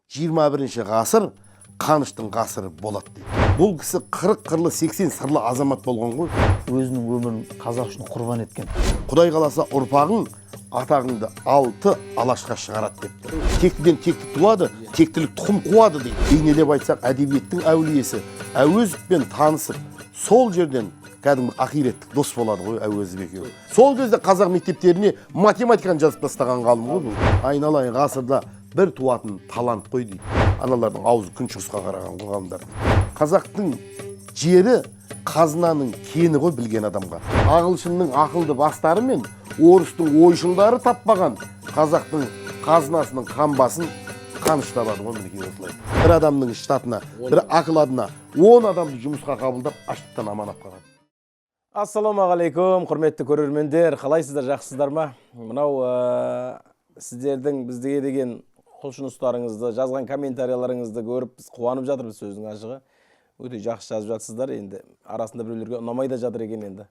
21 ғасыр Қаныштың ғасыры болады дейді. Бұл кісі 40 қырлы, 80 сырлы азамат болған ғой. Өзінің өмірін қазақ үшін құрбан еткен. Құдай қаласа, ұрпағың атағыңды алты алашқа шығарады депті. Тектіден текті туады, тектілік тұқым қуады дейді. Бейнелеп айтсақ, әдебиеттің әулиесі Әуезовпен танысып, сол жерден кәдімгі ақиреттік дос болады ғой Әуезов екеуі. Сол кезде қазақ мектептеріне математиканы жазып тастаған ғалым ғой бұл. Айналайын, ғасырда бір туатын талант қой дейді. Аналардың аузы күншығысқа қараған ғой ғалымдардың. Қазақтың жері қазынаның кені ғой білген адамға. Ағылшынның ақылды бастары мен орыстың ойшылдары таппаған қазақтың қазынасының қамбасын Қаныш табады ғой, мінекей осылай. Бір адамның штатына, бір окладына 10 адамды жұмысқа қабылдап, аштықтан аман алып қалған. Ассалаумағалейкум, құрметті көрермендер, қалайсыздар, жақсысыздар ма? Мынау сіздердің бізге деген құлшыныстарыңызды, жазған комментарияларыңызды көріп, біз қуанып жатырмыз, сөздің ашығы. Өте жақсы жазып жатсыздар, енді арасында біреулерге ұнамай да жатыр екен енді.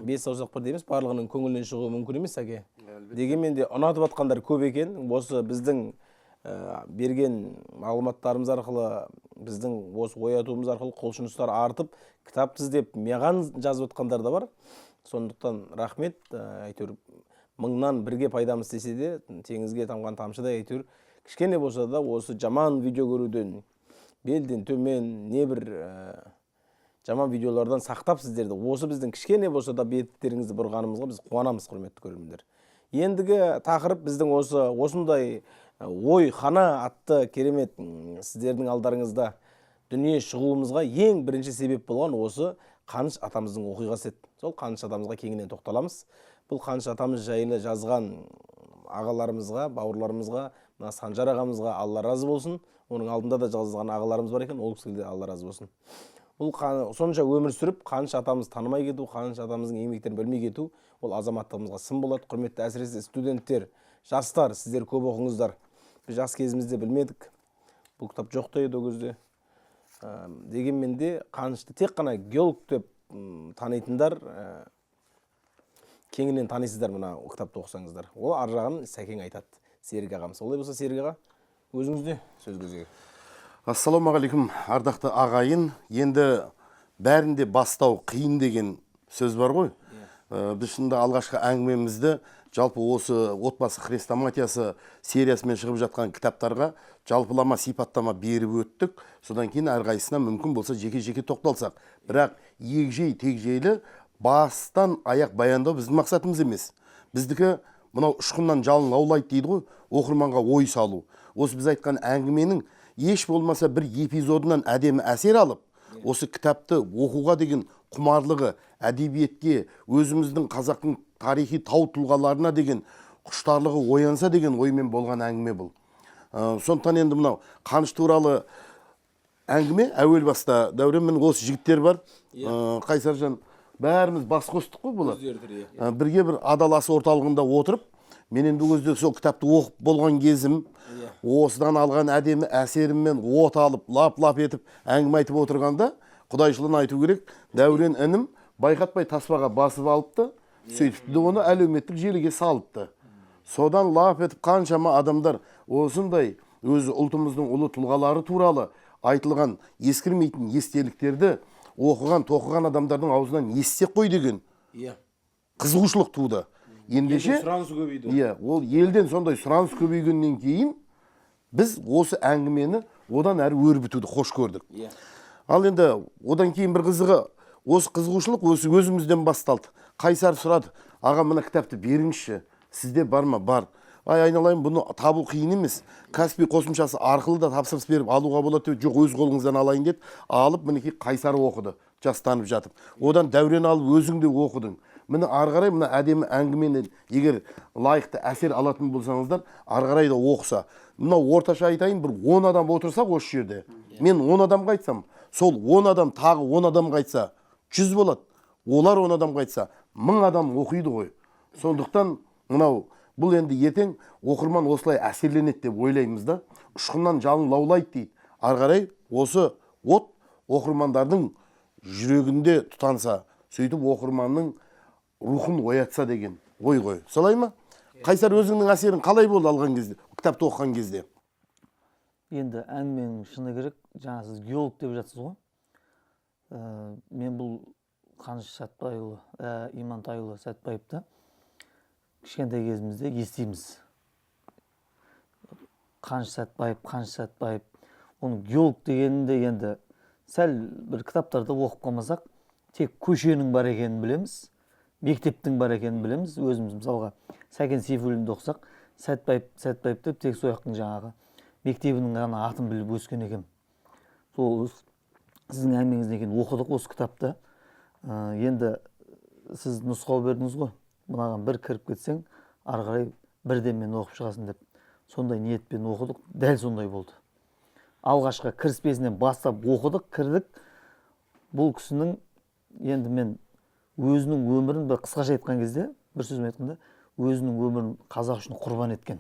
Бес саусақ бірдей емес, барлығының көңілінен шығуы мүмкін емес, әке. Дегенмен де ұнатып жатқандар көп екен. Осы біздің берген мағлұматтарымыз арқылы, біздің осы оятуымыз арқылы құлшыныстар артып, кітап іздеп маған жазып жатқандар да бар. Сондықтан рахмет, әйтеуір мыңнан бірге пайдамыз тисе де, теңізге тамған тамшыдай, әйтеуір кішкене болса да осы жаман видео көруден, белден төмен небір жаман видеолардан сақтап, сіздерді осы біздің кішкене болса да беттеріңізді бұрғанымызға біз қуанамыз, құрметті көрермендер. Ендігі тақырып біздің осы осындай Ойхана атты керемет сіздердің алдарыңызда дүние шығуымызға ең бірінші себеп болған осы Қаныш атамыздың оқиғасы еді. Сол Қаныш атамызға кеңінен тоқталамыз. Бұл Қаныш атамыз жайлы жазған ағаларымызға, бауырларымызға, мына Санжар ағамызға Алла разы болсын. Оның алдында да жазған ағаларымыз бар екен, ол кісіге де Алла разы болсын. Бұл сонша өмір сүріп, Қаныш атамыз танымай кету, Қаныш атамыздың еңбектерін білмей кету, ол азаматтығымызға сын болады. Құрметті әсіресе студенттер, жастар, сіздер көп оқыңыздар. Біз жас кезімізде білмедік, бұл кітап жоқ та еді ол кезде. Дегенмен де Қанышты тек қана геолог деп танитындар, кеңінен танисыздар мына кітапты оқысаңыздар. Ол ар жағын Сәкең айтады, Серік ағамыз. Олай болса, Серік аға, өзіңізде сөз кезегі. Ассалаумағалейкум, ардақты ағайын. Енді бәрінде бастау қиын деген сөз бар ғой. Біз шынында алғашқы әңгімемізді жалпы осы отбасы хрестоматиясы сериясымен шығып жатқан кітаптарға жалпылама сипаттама беріп өттік. Содан кейін әрқайсысына мүмкін болса жеке-жеке тоқталсақ. Бірақ егжей тегжейлі бастан аяқ баяндау біздің мақсатымыз емес. Біздікі мынау ұшқыннан жалын лаулайды дейді ғой, оқырманға ой салу. Осы біз айтқан әңгіменің еш болмаса бір эпизодынан әдемі әсер алып, осы кітапты оқуға деген құмарлығы, әдебиетке, өзіміздің қазақтың тарихи тау тұлғаларына деген құштарлығы оянса деген оймен болған әңгіме бұл. Сондықтан енді мынау Қаныш туралы әңгіме әуел баста, Дәурен, міне осы жігіттер бар, Қайсаржан, бәріміз бас қостық қой бұлар. Бірге бір Адал ас орталығында отырып, мен енді ол кезде сол кітапты оқып болған кезім, осыдан алған әдемі әсеріммен от алып, лап-лап етіп әңгіме айтып отырғанда, құдайшылығын айту керек, Дәурен інім байқатпай таспаға басып алыпты, сөйтіп те оны әлеуметтік желіге салыпты. Содан лап етіп қаншама адамдар осындай өз ұлтымыздың ұлы тұлғалары туралы айтылған ескірмейтін естеліктерді оқыған, тоқыған адамдардың аузынан естісек қой деген қызығушылық туды. Ендеше сұраныс көбейді. Иә, ол елден сондай сұраныс көбейгеннен кейін біз осы әңгімені одан әрі өрбітуді қош көрдік. Ал енді одан кейін бір қызығы, осы қызығушылық осы өзімізден басталды. Қайсар сұрады: аға, мына кітапты беріңізші, сізде бар ма? Бар. Ай, айналайын, бұны табу қиын емес, Каспи қосымшасы арқылы да тапсырыс беріп алуға болады деп, жоқ, өз қолыңыздан алайын деді. Алып, мінекей, Қайсар оқыды жастанып жатып. Одан Дәурен алып, өзің де оқыдың. Міне, ары қарай мына әдемі әңгімені егер лайықты әсер алатын болсаңыздар, ары қарай да оқыса, мынау орташа айтайын, бір 10 адам отырсақ осы жерде, мен 10 адамға айтсам, сол 10 адам тағы 10 адамға айтса, 100 болады. Олар 10 адамға айтса, 1000 адам оқиды ғой. Сондықтан мынау бұл енді ертең оқырман осылай әсерленеді деп ойлаймыз да. Ұшқыннан жалын лаулайды дейді. Ары қарай осы от оқырмандардың жүрегінде тұтанса, сөйтіп оқырманның рухын оятса деген ой ғой. Солай ма? Қайсар, өзіңнің әсерің қалай болды алған кезде, кітапты оқыған кезде? Енді әңгіменің шыны керек, жаңа сіз геолог деп жатсыз ғой. Мен бұл Қаныш Сәтбайұлы, Имантайұлы Сәтбаевты кішкентай кезімізде естиміз. Қаныш Сәтбаев, Қаныш Сәтбаев. Оның геолог дегенінде енді сәл бір кітаптарда оқып қалмасақ, тек көшенің бар екенін білеміз, мектептің бар екенін білеміз. Өзіміз мысалға Сәкен Сейфуллинді оқысақ, Сәтбаев, Сәтбаев деп тек сол жақтың жаңағы мектебінің ғана атын біліп өскен екен. Сол сіздің әңгімеңізден кейін оқыдық осы кітапты. Енді сіз нұсқау бердіңіз ғой, мынаған бір кіріп кетсең, ары қарай бірден мен оқып шығасың деп. Сондай ниетпен оқыдық, дәл сондай болды. Алғашқы кіріспесінен бастап оқыдық, кірдік. Бұл кісінің енді мен өзінің өмірін бір қысқаша айтқан кезде, бір сөзбен айтқанда, өзінің өмірін қазақ үшін құрбан еткен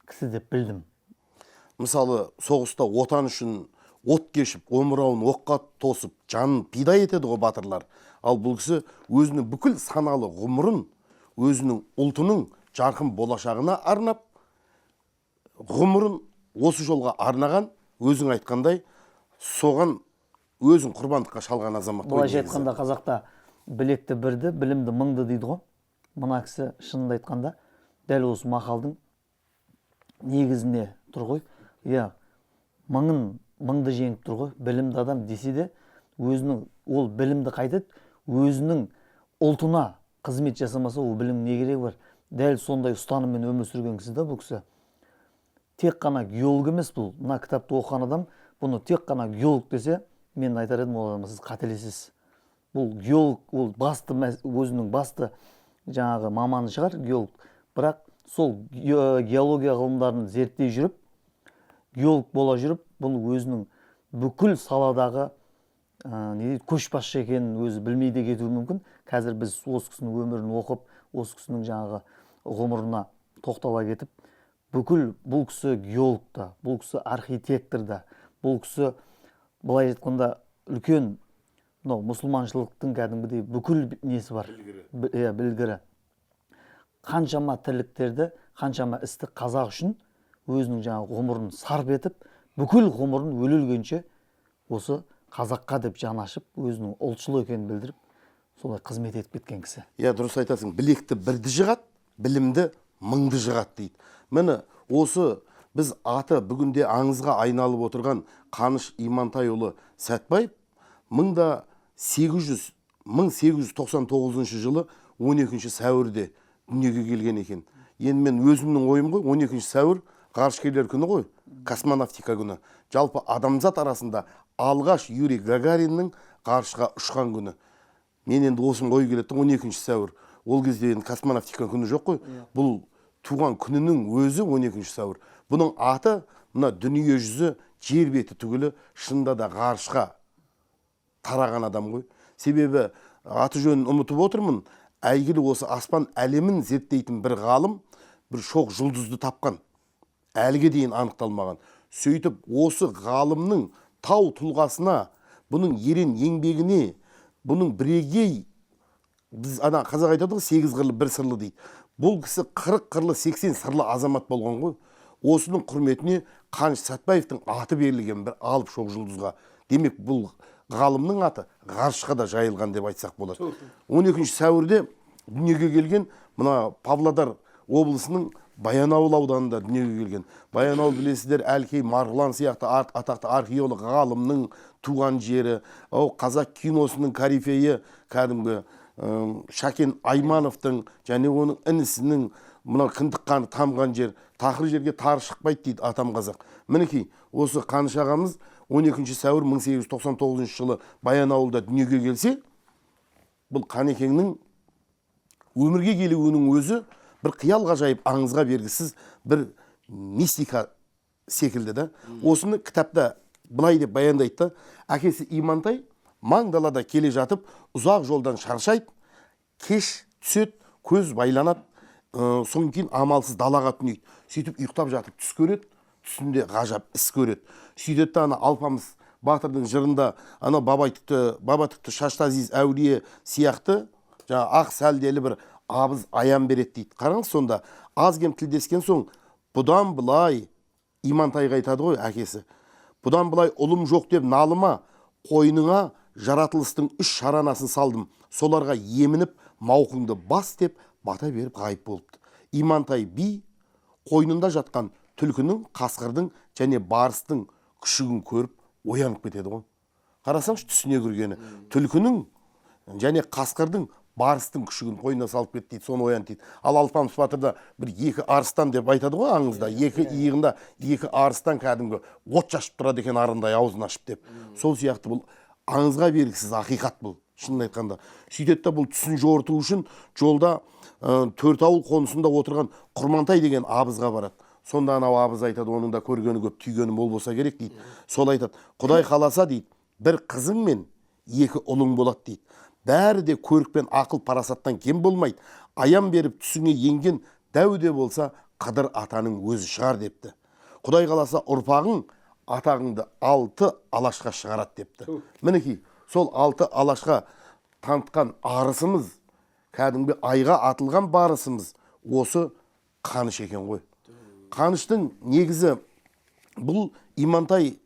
кісі деп білдім. Мысалы, соғыста отан үшін от кешіп, омырауын оққа тосып, жанын пида етеді ғой батырлар. Ал бұл кісі өзінің бүкіл саналы ғұмырын өзінің ұлтының жарқын болашағына арнап, ғұмырын осы жолға арнаған, өзің айтқандай, соған өзін құрбандыққа шалған азамат қой Былайша негізі. айтқанда, қазақта білекті бірді, білімді мыңды дейді ғой. Мына кісі шынында айтқанда дәл осы мақалдың негізіне тұр ғой. Иә, мыңын мыңды жеңіп тұр ғой. Білімді адам десе де, өзінің ол білімді қайтеді, өзінің ұлтына қызмет жасамаса, ол білім не керегі бар? Дәл сондай ұстаныммен өмір сүрген кісі да бұл кісі. Тек қана геолог емес бұл. Мына кітапты оқыған адам бұны тек қана геолог десе, мен айтар едім ол адамға, сіз қателесесіз. Бұл геолог, ол басты өзінің басты жаңағы маманы шығар геолог. Бірақ сол геология ғылымдарын зерттей жүріп, геолог бола жүріп, бұл өзінің бүкіл саладағы не дейді, көшбасшы екенін өзі білмей де кетуі мүмкін. Қазір біз осы кісінің өмірін оқып, осы кісінің жаңағы ғұмырына тоқтала кетіп, бүкіл бұл кісі геолог та, бұл кісі архитектор да, бұл кісі былай айтқанда үлкен мынау мұсылманшылықтың кәдімгідей бүкіл несі бар. Иә, білгірі. Қаншама тірліктерді, қаншама істі қазақ үшін өзінің жаңағы ғұмырын сарп етіп, бүкіл ғұмырын өле өлгенше осы қазаққа деп жан ашып, өзінің ұлтшыл екенін білдіріп, солай қызмет етіп кеткен кісі. Иә, дұрыс айтасың. Білекті бірді жығады, білімді мыңды жығады дейді. Міне, осы біз аты бүгінде аңызға айналып отырған Қаныш Имантайұлы Сәтбаев 1899 жылы 12 сәуірде дүниеге келген екен. Енді мен өзімнің ойым ғой, 12 сәуір ғарышкерлер күні ғой, космонавтика күні. Жалпы адамзат арасында алғаш Юрий Гагариннің ғарышқа ұшқан күні. Мен енді осыны ой келеді, 12 сәуір. Ол кезде енді космонавтика күні жоқ қой. Бұл туған күнінің өзі 12 сәуір. Бұның аты мына дүние жүзі, жер беті түгілі шынында да ғарышқа тараған адам ғой. Себебі аты жөнін ұмытып отырмын, әйгілі осы аспан әлемін зерттейтін бір ғалым бір шоқ жұлдызды тапқан, әліге дейін анықталмаған. Сөйтіп осы ғалымның тау тұлғасына, бұның ерен еңбегіне, бұның бірегей, біз ана қазақ айтады ғой, сегіз қырлы бір сырлы дейді, бұл кісі 40 қырлы 80 сырлы азамат болған ғой. Осының құрметіне Қаныш Сәтбаевтың аты берілген бір алып шоқ жұлдызға. Демек, бұл ғалымның аты ғарышқа да жайылған деп айтсақ болады. 12 сәуірде дүниеге келген, мына Павлодар облысының Баянауыл ауданында дүниеге келген. Баянауыл, білесіздер, Әлкей Марғұлан сияқты атақты археолог ғалымның туған жері. Ол қазақ киносының корифейі кәдімгі Шәкен Аймановтың және оның інісінің мынау кіндік қаны тамған жер. Тақыр жерге тары шықпайды дейді атам қазақ. Мінекей, осы Қаныш ағамыз 12 сәуір 1899 жылы Баянауылда дүниеге келсе, бұл Қанекеңнің өмірге келуінің өзі бір қиял ғажайып, аңызға бергісіз бір мистика секілді да. Осыны кітапта былай деп баяндайды да: әкесі Имантай маң далада келе жатып ұзақ жолдан шаршайды, кеш түседі, көз байланады, содан кейін амалсыз далаға түнейді. Сөйтіп ұйықтап жатып түс көреді, түсінде ғажап іс көреді. Сөйтеді да, ана Алпамыс батырдың жырында ана баба түкті Шаштазиз әулие сияқты жаңа ақ сәлделі бір абыз аян береді дейді. Қараңыз, сонда аз кем тілдескен соң, бұдан былай Имантайға айтады ғой әкесі, бұдан былай ұлым жоқ деп налыма, қойныңа жаратылыстың 3 шаранасын салдым, соларға емініп мауқыңды бас деп бата беріп ғайып болыпты. Имантай би қойнында жатқан түлкінің, қасқырдың және барыстың күшігін көріп оянып кетеді ғой. Қарасаңшы, түсіне кіргені. Түлкінің және қасқырдың, барыстың күшігін қойнына салып кетті дейді, соны оянды дейді. Ал Алпамыс батырда бір 2 арыстан деп айтады ғой аңызда, 2 иығында 2 арыстан кәдімгі от шашып тұрады екен арындай аузын ашып деп. Сол сияқты бұл аңызға бергісіз ақиқат бұл, шынын айтқанда. Сөйтеді де бұл түсін жорыту үшін жолда 4 ауыл қонысында отырған Құрмантай деген абызға барады. Сонда анау абыз айтады, оның да көргені көп, түйгені мол болса керек дейді. Сол айтады, Құдай қаласа дейді, бір қызың мен 2 ұлың болады дейді. Бәрі де көрік пен ақыл парасаттан кем болмайды. Аян беріп түсіңе енген дәу де болса Қыдыр атаның өзі шығар депті. Құдай қаласа ұрпағың атағыңды 6 алашқа шығарады депті. Мінекей, сол 6 алашқа танытқан арысымыз, кәдімгі айға атылған барысымыз осы Қаныш екен ғой. Қаныштың негізі бұл Имантай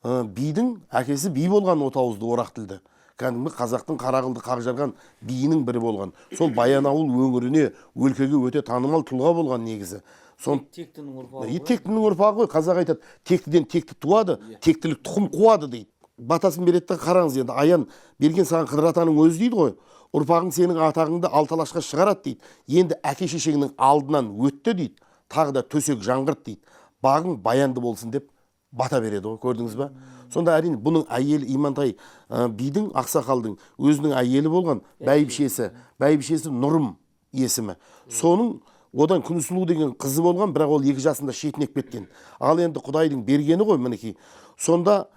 бидің әкесі би болған, отауызды орақ тілді. Кәдімгі қазақтың қара қылды қақ жарған биінің бірі болған. Сол Баянауыл өңіріне, өлкеге өте танымал тұлға болған негізі. Тектінің ұрпағы ғой. Тектінің ұрпағы ғой. Қазақ айтады, тектіден текті туады, тектілік тұқым қуады дейді. Батасын береді де, қараңыз енді, аян берген саған Қыдыр атаның өзі дейді ғой. Ұрпағың сенің атағыңды алты алашқа шығарады дейді. Енді әке шешеңнің алдынан өтті дейді. Тағы да төсек жаңғырт дейді. Бағың баянды болсын деп бата береді ғой, көрдіңіз ба? Сонда әрине бұның әйелі Имантай бидің, ақсақалдың өзінің әйелі болған бәйбішесі, бәйбішесі Нұрым есімі. Соның одан Күнсұлу деген қызы болған, бірақ ол 2 жасында шетінеп кеткен. Ал енді Құдайдың бергені ғой мінекей. Сонда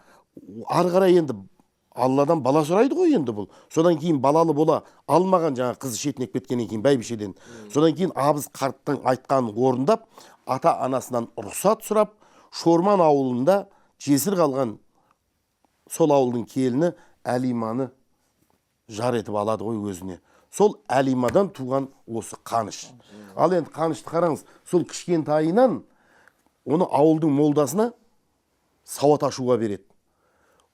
ары қарай енді Алладан бала сұрайды ғой енді бұл. Содан кейін балалы бола алмаған жаңа қызы шетінеп кеткеннен кейін бәйбішеден. Содан кейін абыз қарттың айтқанын орындап, ата-анасынан рұқсат сұрап, Шорман ауылында жесір қалған сол ауылдың келіні Әлиманы жар етіп алады ғой өзіне. Сол Әлимадан туған осы Қаныш. Ал енді Қанышты қараңыз, сол кішкентайынан оны ауылдың молдасына сауат ашуға береді.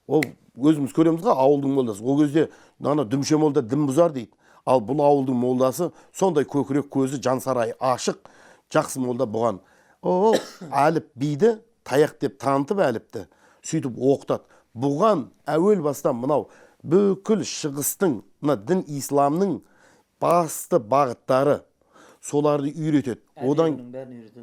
Ол өзіміз көреміз ғой, ауылдың молдасы. Ол кезде ана дүмше молда дін бұзар дейді. Ал бұл ауылдың молдасы сондай көкірек көзі, жан сарайы ашық, жақсы молда бұған. О, әліп биді таяқ деп танытып әліпті, сөйтіп оқытады. Бұған әуел бастан мынау бүкіл шығыстың, мына дін исламның басты бағыттары, соларды үйретеді. Одан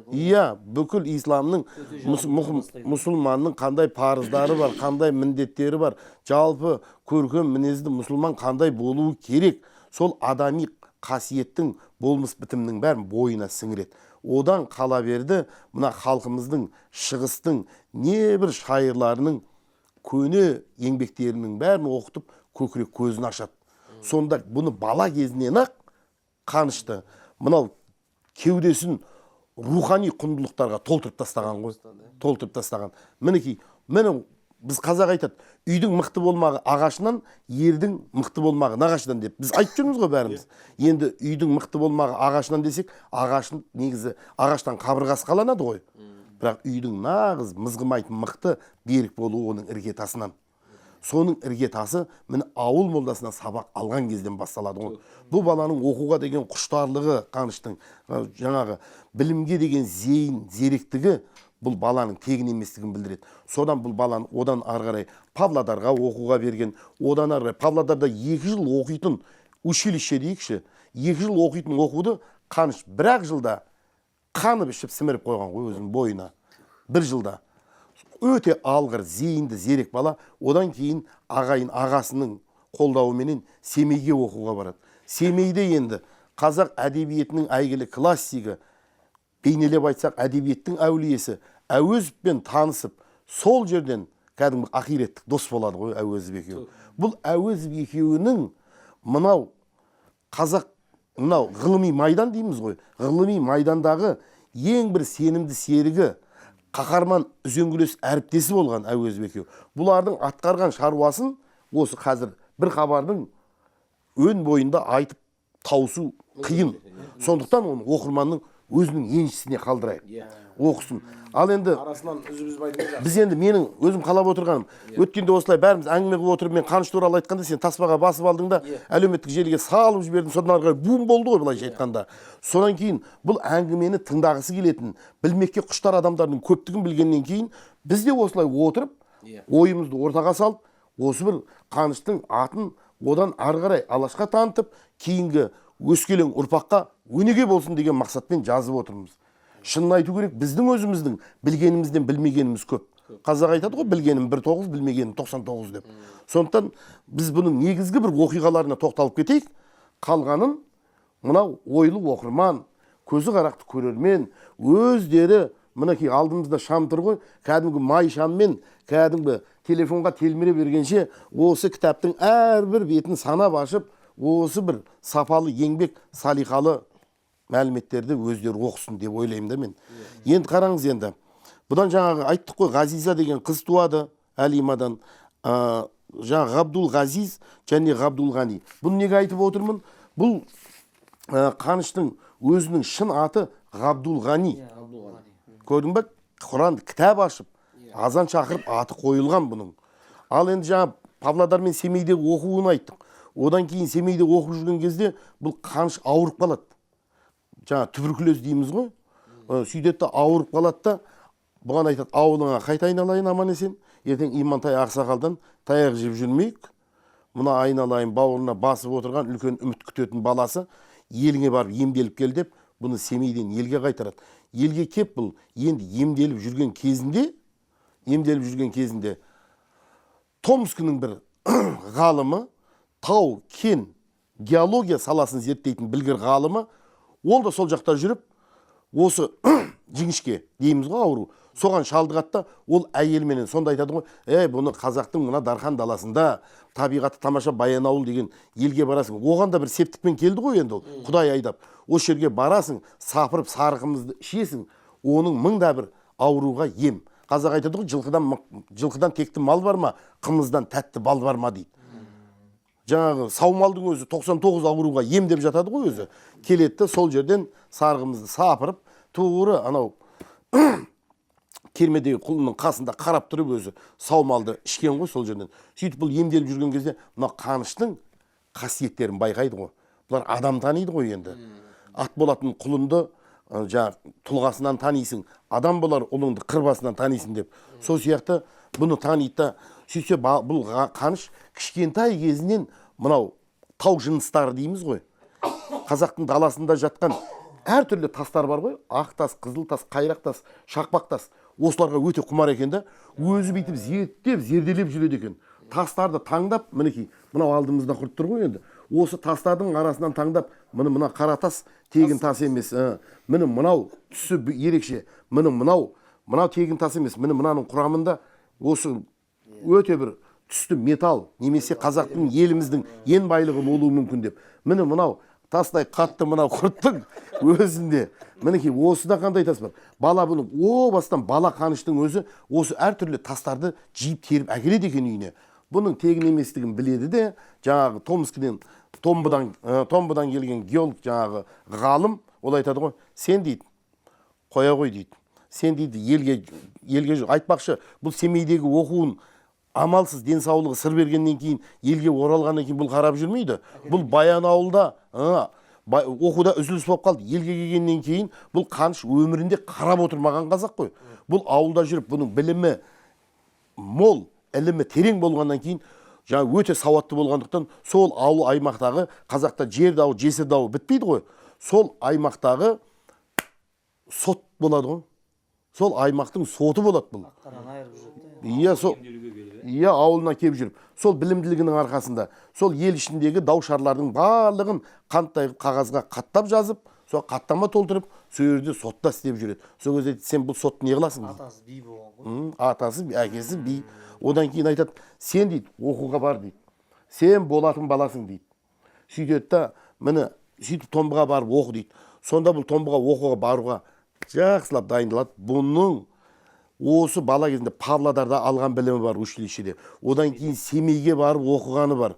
иә, бүкіл исламның, мұсылманның қандай парыздары бар, қандай міндеттері бар, жалпы көркем мінезді мұсылман қандай болуы керек, сол адами қасиеттің, болмыс бітімнің бәрін бойына сіңіреді. Одан қала берді мына халқымыздың, шығыстың небір шайырларының көне еңбектерінің бәрін оқытып, көкірек көзін ашады. Сонда бұны бала кезінен ақ Қанышты мынау кеудесін рухани құндылықтарға толтырып тастаған ғой. Толтырып тастаған. Мінекей, міне біз қазақ айтады, үйдің мықты болмағы ағашынан, ердің мықты болмағы нағашынан деп. Біз айтып жүрміз ғой бәріміз. Енді үйдің мықты болмағы ағашынан десек, ағашын негізі ағаштан қабырғасы қаланады ғой. Бірақ үйдің нағыз мызғымайтын мықты берік болуы оның іргетасынан. Соның іргетасы міне ауыл молдасынан сабақ алған кезден басталады ғой. Бұл баланың оқуға деген құштарлығы, Қаныштың жаңағы білімге деген зейін, зеректігі бұл баланың тегін еместігін білдіреді. Содан бұл баланы одан ары қарай Павлодарға оқуға берген, одан ары қарай Павлодарда 2 жыл оқитын училище дейікші, 2 жыл оқитын оқуды Қаныш бір-ақ жылда қанып ішіп сіміріп қойған ғой өзінің бойына. 1 жылда. Өте алғыр, зейінді, зерек бала. Одан кейін ағайын ағасының қолдауыменен Семейге оқуға барады. Семейде енді қазақ әдебиетінің әйгілі классигі, бейнелеп айтсақ әдебиеттің әулиесі Әуезовпен танысып, сол жерден кәдімгі ақиреттік дос болады ғой Әуезов екеуі. Бұл Әуезов екеуінің мынау қазақ, мынау ғылыми майдан дейміз ғой, ғылыми майдандағы ең бір сенімді серігі, қаһарман үзеңгілес әріптесі болған Әуезов екеуі. Бұлардың атқарған шаруасын осы қазір бір хабардың өн бойында айтып тауысу қиын. Сондықтан оны оқырманның Өзінің еншісіне қалдырайық, оқысын. Ал енді арасынан үзіп үзіп айтыңыз. Біз енді, менің өзім қалап отырғаным, өткенде осылай бәріміз әңгіме қылып отырып, мен Қаныш туралы айтқанда, сен таспаға басып алдың да, әлеуметтік желіге салып жібердің. Содан ары қарай бум болды ғой, былайша айтқанда. Содан кейін бұл әңгімені тыңдағысы келетін, білмекке құштар адамдардың көптігін білгеннен кейін, біз де осылай отырып, ойымызды ортаға салып, осы бір Қаныштың атын одан ары қарай Алашқа танытып, кейінгі өскелең ұрпаққа өнеге болсын деген мақсатпен жазып отырмыз. Шынын айту керек, біздің өзіміздің білгенімізден білмегеніміз көп. Қазақ айтады ғой, білгенім бір тоғыз, білмегенім 99 деп. Сондықтан біз бұның негізгі бір оқиғаларына тоқталып кетейік. Қалғанын мынау ойлы оқырман, көзі қарақты көрермен өздері, мінекей, алдымызда шам тұр ғой, кәдімгі май шаммен, кәдімгі телефонға телміре бергенше, осы кітаптың әрбір бетін санап ашып, осы бір сапалы еңбек, салиқалы мәліметтерді өздері оқысын деп ойлаймын да мен. Енді қараңыз, енді бұдан жаңағы айттық қой, Ғазиза деген қыз туады Әлимадан. Жаңағы Ғабдул Ғазиз және Ғабдул Ғани. Бұны неге айтып отырмын? Бұл Қаныштың өзінің шын аты Ғабдул Ғани. Көрдің бе, Құран кітап ашып, азан шақырып, аты қойылған бұның. Ал енді жаңа Павлодар мен Семейдегі оқуын айттық. Одан кейін Семейде оқып жүрген кезде бұл Қаныш ауырып қалады, жаңа туберкулез дейміз ғой. Сөйтеді да, ауырып қалады да, бұған айтады: «Ауылыңа қайта, айналайын, аман есен ертең Имантай ақсақалдан таяқ жеп жүрмейік. Мына айналайын бауырына басып отырған, үлкен үміт күтетін баласы, еліңе барып емделіп кел», – деп, бұны Семейден елге қайтарады. Елге кеп, бұл енді емделіп жүрген кезінде Томскінің бір ғалымы, тау кен геология саласын зерттейтін білгір ғалымы, ол да сол жақта жүріп, осы жіңішке дейміз ғой ауру, соған шалдығады да, ол әйеліменен сонда айтады ғой: «Ей, бұны қазақтың мына дархан даласында, табиғаты тамаша Баянауыл деген елге барасың». Оған да бір септікпен келді ғой енді ол, құдай айдап. «Осы жерге барасың, сапырып сары қымызды ішесің, оның мың да бір ауруға ем». Қазақ айтады ғой, жылқыдан текті мал бар ма, қымыздан тәтті бал бар ма дейді. Жаңағы саумалдың өзі 99 ауруға ем деп жатады ғой өзі. Келеді де, сол жерден сары қымызды сапырып, тура анау кермедегі құлының қасында қарап тұрып, өзі саумалды ішкен ғой сол жерден. Сөйтіп, бұл емделіп жүрген кезде мына Қаныштың қасиеттерін байқайды ғой. Бұлар адам таниды ғой енді. Ат болатын құлынды жаңағы тұлғасынан танисың, адам болар ұлыңды қыр басынан танисың деп. Сол сияқты бұны таниды да, сөйтсе, бұл Қаныш кішкентай кезінен мынау тау жыныстары дейміз ғой, қазақтың даласында жатқан әртүрлі тастар бар ғой: ақ тас, қызыл тас, қайрақ тас, шақпақ тас. Осыларға өте құмар екен да, өзі бүйтіп зерттеп, зерделеп жүреді екен. Тастарды таңдап, мінекей, мынау алдымызда құрып тұр ғой енді, осы тастардың арасынан таңдап, міне, мына қара тас тегін тас емес, міне, мынау түсі ерекше, міне, мынау тегін тас емес, міне, мынаның құрамында осы өте бір түсті металл немесе қазақтың, еліміздің ең байлығы болуы мүмкін деп, міне, мынау тастай қатты, мынау құрттың өзінде, мінекей, осыда қандай тас бар. Бала бұны о бастан, бала Қаныштың өзі осы әртүрлі тастарды жиып теріп әкеледі екен үйіне. Бұның тегін еместігін біледі де, жаңағы Томскіден, Томбыдан келген геолог, жаңағы ғалым, ол айтады ғой: «Сен, – дейді, – қоя ғой, – дейді, – сен, – дейді, – елге жүр». Айтпақшы, бұл Семейдегі оқуын амалсыз, денсаулығы сыр бергеннен кейін, елге оралғаннан кейін бұл қарап жүрмейді. Бұл Баянауылда оқуда үзіліс болып қалды. Елге келгеннен кейін бұл Қаныш өмірінде қарап отырмаған қазақ қой. Бұл ауылда жүріп, бұның білімі мол, ілімі терең болғаннан кейін, жаңа өте сауатты болғандықтан, сол ауыл аймақтағы, қазақта жер дауы, жесір дауы бітпейді ғой, сол аймақтағы сот болады ғой, сол аймақтың соты болады бұл. Айырып жүреді да. Иә, сол, иә, ауылына келіп жүріп, сол білімділігінің арқасында сол ел ішіндегі дау шарлардың барлығын қанттай қылып қағазға қаттап жазып, сол қаттама толтырып, сол жерде сотта істеп жүреді. Сол кезде айтады: «Сен бұл сотты не қыласың?» – дейді. Атасы би болған ғой. Атасы, әкесі би. Одан кейін айтады: «Сен, – дейді, – оқуға бар, – дейді, – сен болатын баласың», – дейді. Сөйтеді да, міне, сөйтіп «Томбыға барып оқы», – дейді. Сонда бұл Томбыға оқуға баруға жақсылап дайындалады. Бұның осы бала кезінде Павлодарда алған білімі бар, училищеде, одан кейін Семейге барып оқығаны бар.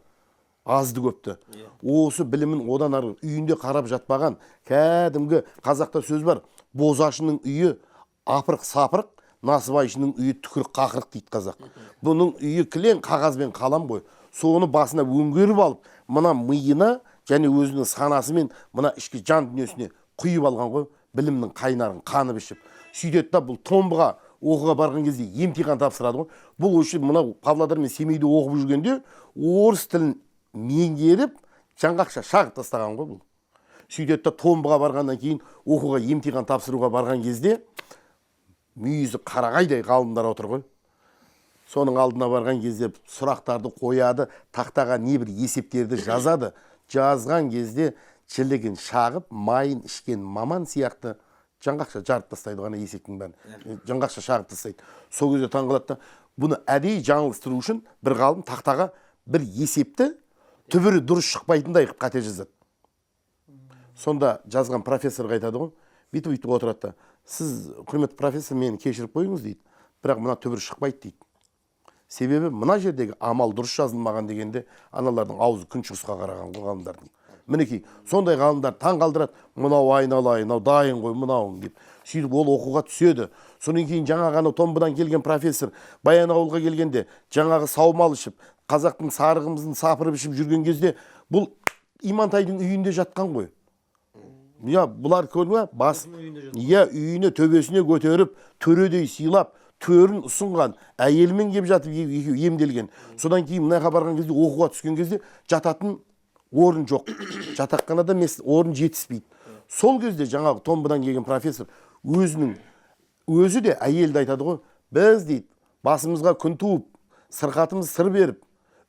Азды көпті. Осы білімін одан ары үйінде қарап жатпаған. Кәдімгі қазақта сөз бар. Бозашының үйі апырық-сапырық, насыбайшының үйі түкірік қақырық дейді қазақ. Бұның үйі кілең қағаз бен қалам ғой. Соны басына өңгеріп алып, мына миына және өзінің санасымен мына ішкі жан дүниесіне құйып алған ғой, білімнің қайнарын қанып ішіп. Сөйтеді да бұл Томбыға оқуға барған кезде емтихан тапсырады ғой. Бұл осы мынау Павлодар мен Семейде оқып жүргенде орыс тілін меңгеріп, жаңғақша шағып тастаған ғой бұл. Сөйтеді да Томбыға барғаннан кейін оқуға емтихан тапсыруға барған кезде мүйізі қарағайдай ғалымдар отыр ғой. Соның алдына барған кезде сұрақтарды қояды, тақтаға небір есептерді жазады. Жазған кезде жілігін шағып, майын ішкен маман сияқты жаңғақша жарып тастайды ғана есектің бәрін. Жаңғақша шағып тастайды. Сол кезде таңғалады да, бұны әдейі жаңылыстыру үшін бір ғалым тақтаға бір есепті түбірі дұрыс шықпайтындай қылып қате жазады. Сонда жазған профессорға айтады ғой, бүйтіп отырады да, сіз, құрметті профессор, мені кешіріп қойыңыз дейді, бірақ мына түбірі шықпайды дейді. Себебі мына жердегі амал дұрыс жазылмаған дегенде аналардың аузы күншығысқа қараған ғой ғалымдардың. Мінекей, сондай ғалымдар таң қалдырады, мынау айналайын, мынау дайын ғой, мынауың деп. Сөйтіп ол оқуға түседі. Содан кейін жаңағы анау Томбыдан келген профессор Баянауылға келгенде жаңағы саумал ішіп, қазақтың сарығымызын сапырып ішіп жүрген кезде бұл Имантайдың үйінде жатқан ғой. Я, бұлар көрді ме? Бас, я, үйіне төбесіне көтеріп, төредей сыйлап, төрін ұсынған, әйелімен кеп жатып екеуі емделген. Содан кейін мына жаққа барған кезде, оқуға түскен кезде жататын орын жоқ. Жатақханада орын жетіспейді. Сол кезде жаңағы Томбыдан келген профессор өзінің өзі де әйелді айтады ғой, біз дейді, басымызға күн туып, сырқатымыз сыр беріп,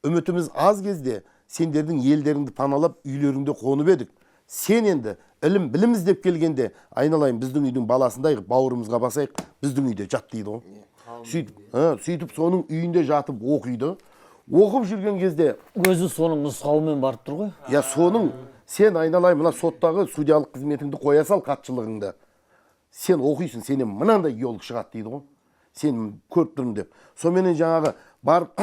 үмітіміз аз кезде сендердің елдеріңді паналап, үйлеріңде қонып едік. Сен енді ілім білім іздеп келгенде, айналайын, біздің үйдің баласындай бауырымызға басайық, біздің үйде жат дейді ғой. Сөйтіп соның үйінде жатып оқиды. Оқып жүрген кезде өзі соның нұсқауымен барып тұр ғой. Я, соның сен айналайын мына соттағы судьялық қызметіңді қоя сал, хатшылығыңды. Сен оқисың, сенен мынандай геолог шығады дейді ғой. Сен көріп тұрмын деп. Соныменен жаңағы барып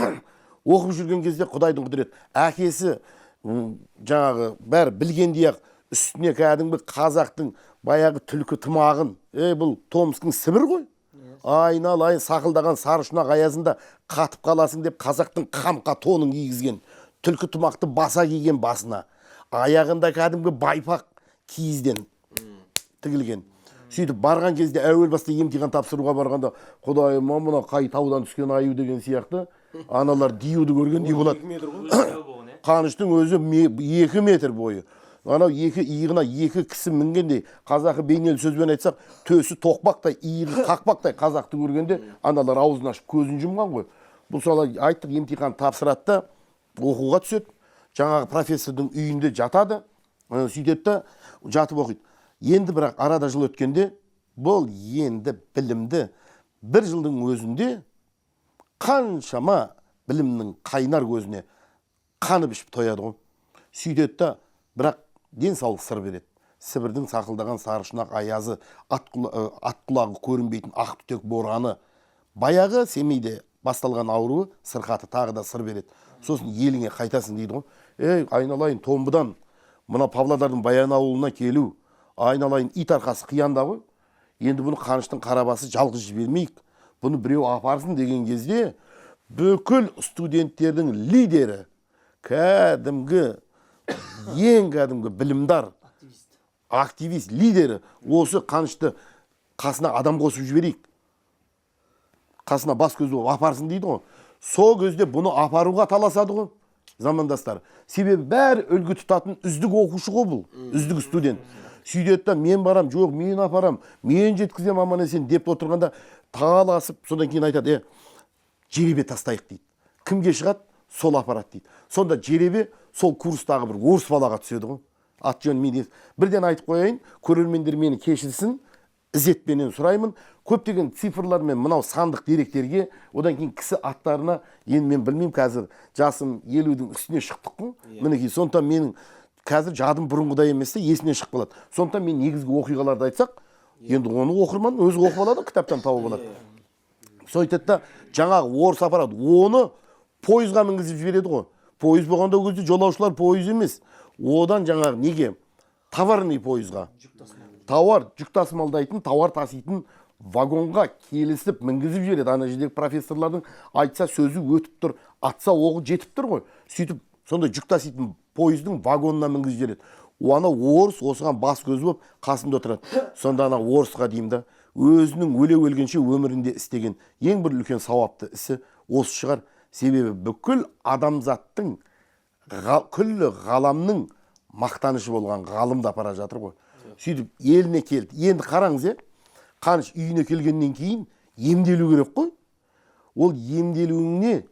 оқып жүрген кезде Құдайдың құдіреті, әкесі жаңағы бәрі білгендей ақ үстіне кәдімгі қазақтың баяғы түлкі тымағын, бұл Томсктың Сібір ғой. Айналайын сақылдаған сары шұнақ аязында қатып қаласың деп қазақтың қамқа тонын кигізген, түлкі тымақты баса киген басына, аяғында кәдімгі байпақ киізден тігілген. Сөйтіп барған кезде әуел баста емтихан тапсыруға барғанда, Құдайым, мына қай таудан түскен аю деген сияқты, аналар диюді көргендей болады. Қаныштың өзі 2 метр бойы. Анау екі иығына екі кісі мінгендей, қазақы бейнелі сөзбен айтсақ, төсі тоқпақтай, иығы қақпақтай қазақты көргенде аналар аузын ашып көзін жұмған ғой. Бұл солай айттық, емтихан тапсырады да оқуға түседі. Жаңағы профессордың үйінде жатады, сөйтеді да жатып оқиды. Енді бірақ арада жыл өткенде бұл енді білімді бір жылдың өзінде қаншама білімнің қайнар көзіне қанып ішіп тояды ғой. Сөйтеді да бірақ денсаулық сыр береді. Сібірдің сақылдаған сары шұнақ аязы, ат құлағы көрінбейтін ақ түтек бораны, баяғы Семейде басталған ауруы, сырқаты тағы да сыр береді. Сосын еліңе қайтасың дейді ғой. Ей, айналайын, Томбыдан мына Павлодардың Баянауылына келу, айналайын, ит арқасы қиянда ғой. Енді бұны Қаныштың қарабасы жалғыз жібермейік, бұны біреу апарсын деген кезде бүкіл студенттердің лидері, кәдімгі ең кәдімгі білімдар, активист, лидері осы Қанышты қасына адам қосып жіберейік, қасына бас көз болып апарсын дейді ғой. Сол кезде бұны апаруға таласады ғой замандастар. Себебі бәрі үлгі тұтатын үздік оқушы ғой бұл, үздік студент. Сөйтеді да мен барам, жоқ мен апарам, мен жеткізем аман есен деп отырғанда таласып, содан кейін айтады, жеребе тастайық дейді. Кімге шығады, сол апарады дейді. Сонда жеребе сол курстағы бір орыс балаға түседі ғой. Ат жөнін мен бірден айтып қояйын, көрермендер мені кешірсін, ізетпенен сұраймын. Көптеген цифрлар мен мынау сандық деректерге, одан кейін кісі аттарына, енді мен білмеймін, қазір жасым 50-дің үстіне шықтық қой. Мінекей, сондықтан менің қазір жадым бұрынғыдай емес те, есімнен шығып қалады. Сондықтан мен негізгі оқиғаларды айтсақ, енді оны оқырман өзі оқып алады, кітаптан тауып алады. Сөйтеді да жаңағы орыс апарады, оны пойызға мінгізіп жібереді ғой. Пойыз болғанда ол кезде жолаушылар пойыз емес. Одан жаңағы неге? Товарный пойызға. Тауар, жүк тасымалдайтын, тауар таситын вагонға келісіп мінгізіп жібереді. Ана жердегі профессорлардың айтса сөзі өтіп тұр, атса оғы жетіп тұр ғой. Сөйтіп сондай жүк таситын пойыздың вагонына мінгізіп жібереді. Ана орыс осыған бас көз болып қасында отырады. Сонда ана орысға деймін да, өзінің өле өлгенше өмірінде істеген ең бір үлкен сауапты ісі осы шығар. Себебі бүкіл адамзаттың, күллі ғаламның мақтанышы болған ғалымды апара жатыр ғой. Сөйтіп еліне келді. Енді қараңыз, Қаныш үйіне келгеннен кейін емделу керек қой. Ол емделуіне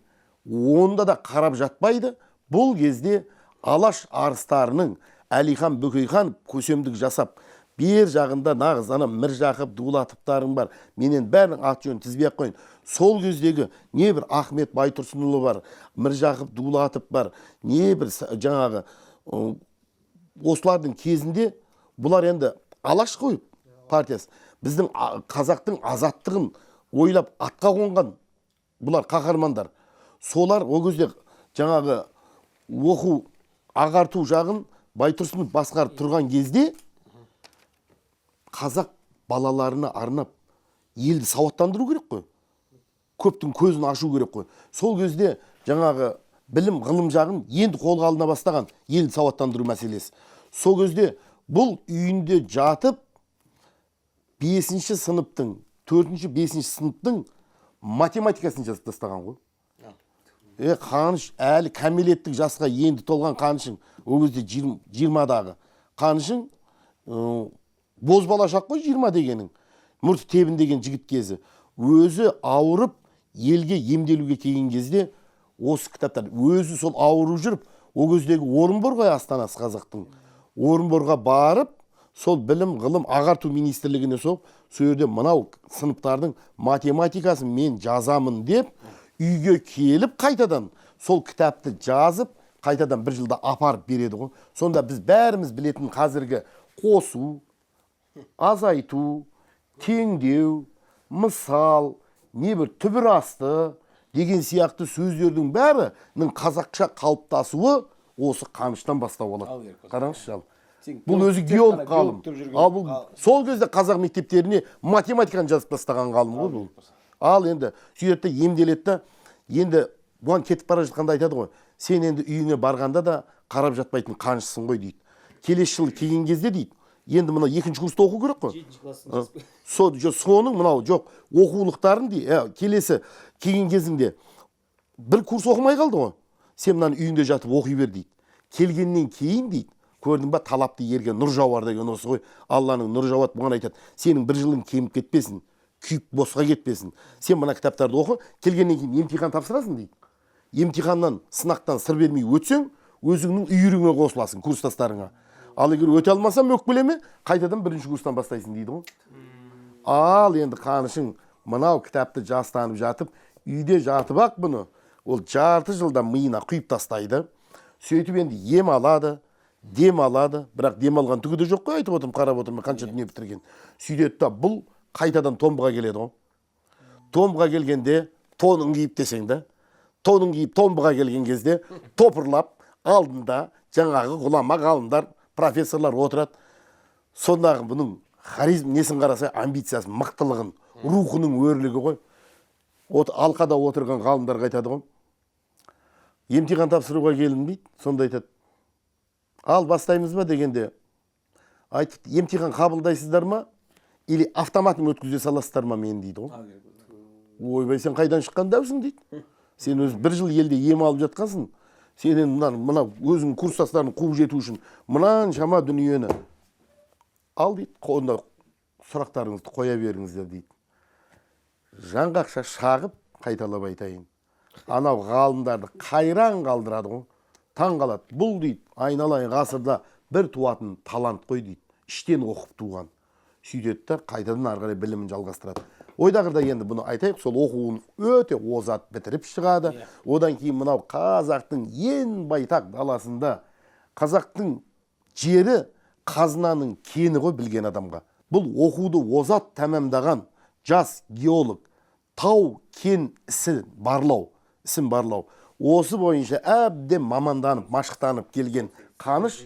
онда да қарап жатпайды. Бұл кезде Алаш арыстарының Әлихан Бөкейхан көсемдік жасап, бер жағында нағыз ана Міржақып Дулатовтарың бар. Менен бәрінің аты жөнін тізбей ақ қояйын. Сол кездегі не бір Ахмет Байтұрсынұлы бар, Міржақып Дулатов бар, не бір жаңағы осылардың кезінде бұлар енді Алаш қой партиясы. Біздің қазақтың азаттығын ойлап атқа қонған бұлар қаһармандар. Солар ол кезде жаңағы оқу ағарту жағын Байтұрсынов басқарып тұрған кезде қазақ балаларына арнап елді сауаттандыру керек қой. Көптің көзін ашу керек қой. Сол кезде жаңағы білім ғылым жағын енді қолға алына бастаған елді сауаттандыру мәселесі. Сол кезде бұл үйінде жатып 5-ші сыныптың, 4-ші, 5-ші сыныптың математикасын жазып тастаған ғой. Қаныш әлі кәмелеттік жасқа енді толған Қанышың, ол кезде 20-дағы Қанышың, бозбала шақ қой 20 дегенің, мұрты тебін деген жігіт кезі. Өзі ауырып елге емделуге келген кезде осы кітаптар, өзі сол ауырып жүріп, ол кездегі Орынбор ғой астанасы қазақтың. Орынборға барып, сол білім, ғылым, ағарту министрлігіне соғып, сол жерде мынау сыныптардың математикасын мен жазамын деп, үйге келіп қайтадан сол кітапты жазып, қайтадан бір жылда апарып береді ғой. Сонда біз бәріміз білетін қазіргі қосу, азайту, теңдеу, мысал, не бір түбір асты деген сияқты сөздердің бәрінің қазақша қалыптасуы осы Қаныштан бастау алады. Қараңызшы, ал. Бұл өзі геолог ғалым. Ал бұл сол кезде қазақ мектептеріне математиканы жазып тастаған ғалым ғой бұл. Ал енді сөйтеді де емделеді де, енді бұған кетіп бара жатқанда айтады ғой, сен енді үйіңе барғанда да қарап жатпайтын Қанышсың ғой дейді. Келесі жылы келген кезде дейді, енді мына 2-ші курста оқу керек қой. Соның мынау жоқ, оқулықтарын дейді, келесі келген кезіңде бір курс оқымай қалды ғой. Сен мынаны үйіңде жатып оқи бер дейді. Келгеннен кейін дейді, көрдің ба, талапты ерге нұр жауар деген осы ғой. Алланың нұр жауады, бұған айтады, сенің бір жылың кеміп кетпесін, күйіп босқа кетпесін. Сен мына кітаптарды оқы, келгеннен кейін емтихан тапсырасың дейді. Емтиханнан, сынақтан сыр бермей өтсең, өзіңнің үйіріңе қосыласың, курстастарыңа. Ал егер өте алмасам, өкпелеме, қайтадан 1-ші курстан бастайсың дейді ғой. Ал енді Қанышың мынау кітапты жастанып жатып, үйде жатып ақ бұны, ол жарты жылда миына құйып тастайды. Сөйтіп енді ем алады, дем алады, бірақ дем алған түгі де жоқ қой, айтып отырмын, қарап отырмын, қанша дүние бітірген. Сөйтеді да бұл қайтадан Томбыға келеді ғой. Томбыға келгенде тонын киіп десең да, тонын киіп Томбыға келген кезде топырлап алдында жаңағы ғұлама ғалымдар, профессорлар отырады. Сондағы бұның харизм несін қараса, амбициясын, мықтылығын, рухының өрлігі ғой. От алқада отырған ғалымдарға айтады ғой. Емтихан тапсыруға келдім дейді. Сонда айтады, ал бастаймыз ба дегенде, айтып, емтихан қабылдайсыздар ма или автоматом өткізе саласыздар ма мені дейді ғой. Ойбай, сен қайдан шыққан дәусің дейді. Сен өзі бір жыл елде ем алып жатқансың. Сен енді мына өзіңнің курстастарын қуып жету үшін мынаншама дүниені ал дейді, онда сұрақтарыңызды қоя беріңіздер дейді. Жаңғақша шағып, қайталап айтайын, анау ғалымдарды қайран қалдырады ғой, таң қалады. Бұл дейді, айналайын ғасырда бір туатын талант қой дейді, іштен оқып туған. Сөйтеді де қайтадан ары қарай білімін жалғастырады. Ойдағырда енді бұны айтайық, сол оқуын өте озат бітіріп шығады. Одан кейін мынау қазақтың ең байтақ даласында, қазақтың жері қазынаның кені ғой білген адамға. Бұл оқуды озат тәмамдаған жас геолог тау кен ісін барлау. Осы бойынша әбден маманданып, машықтанып келген Қаныш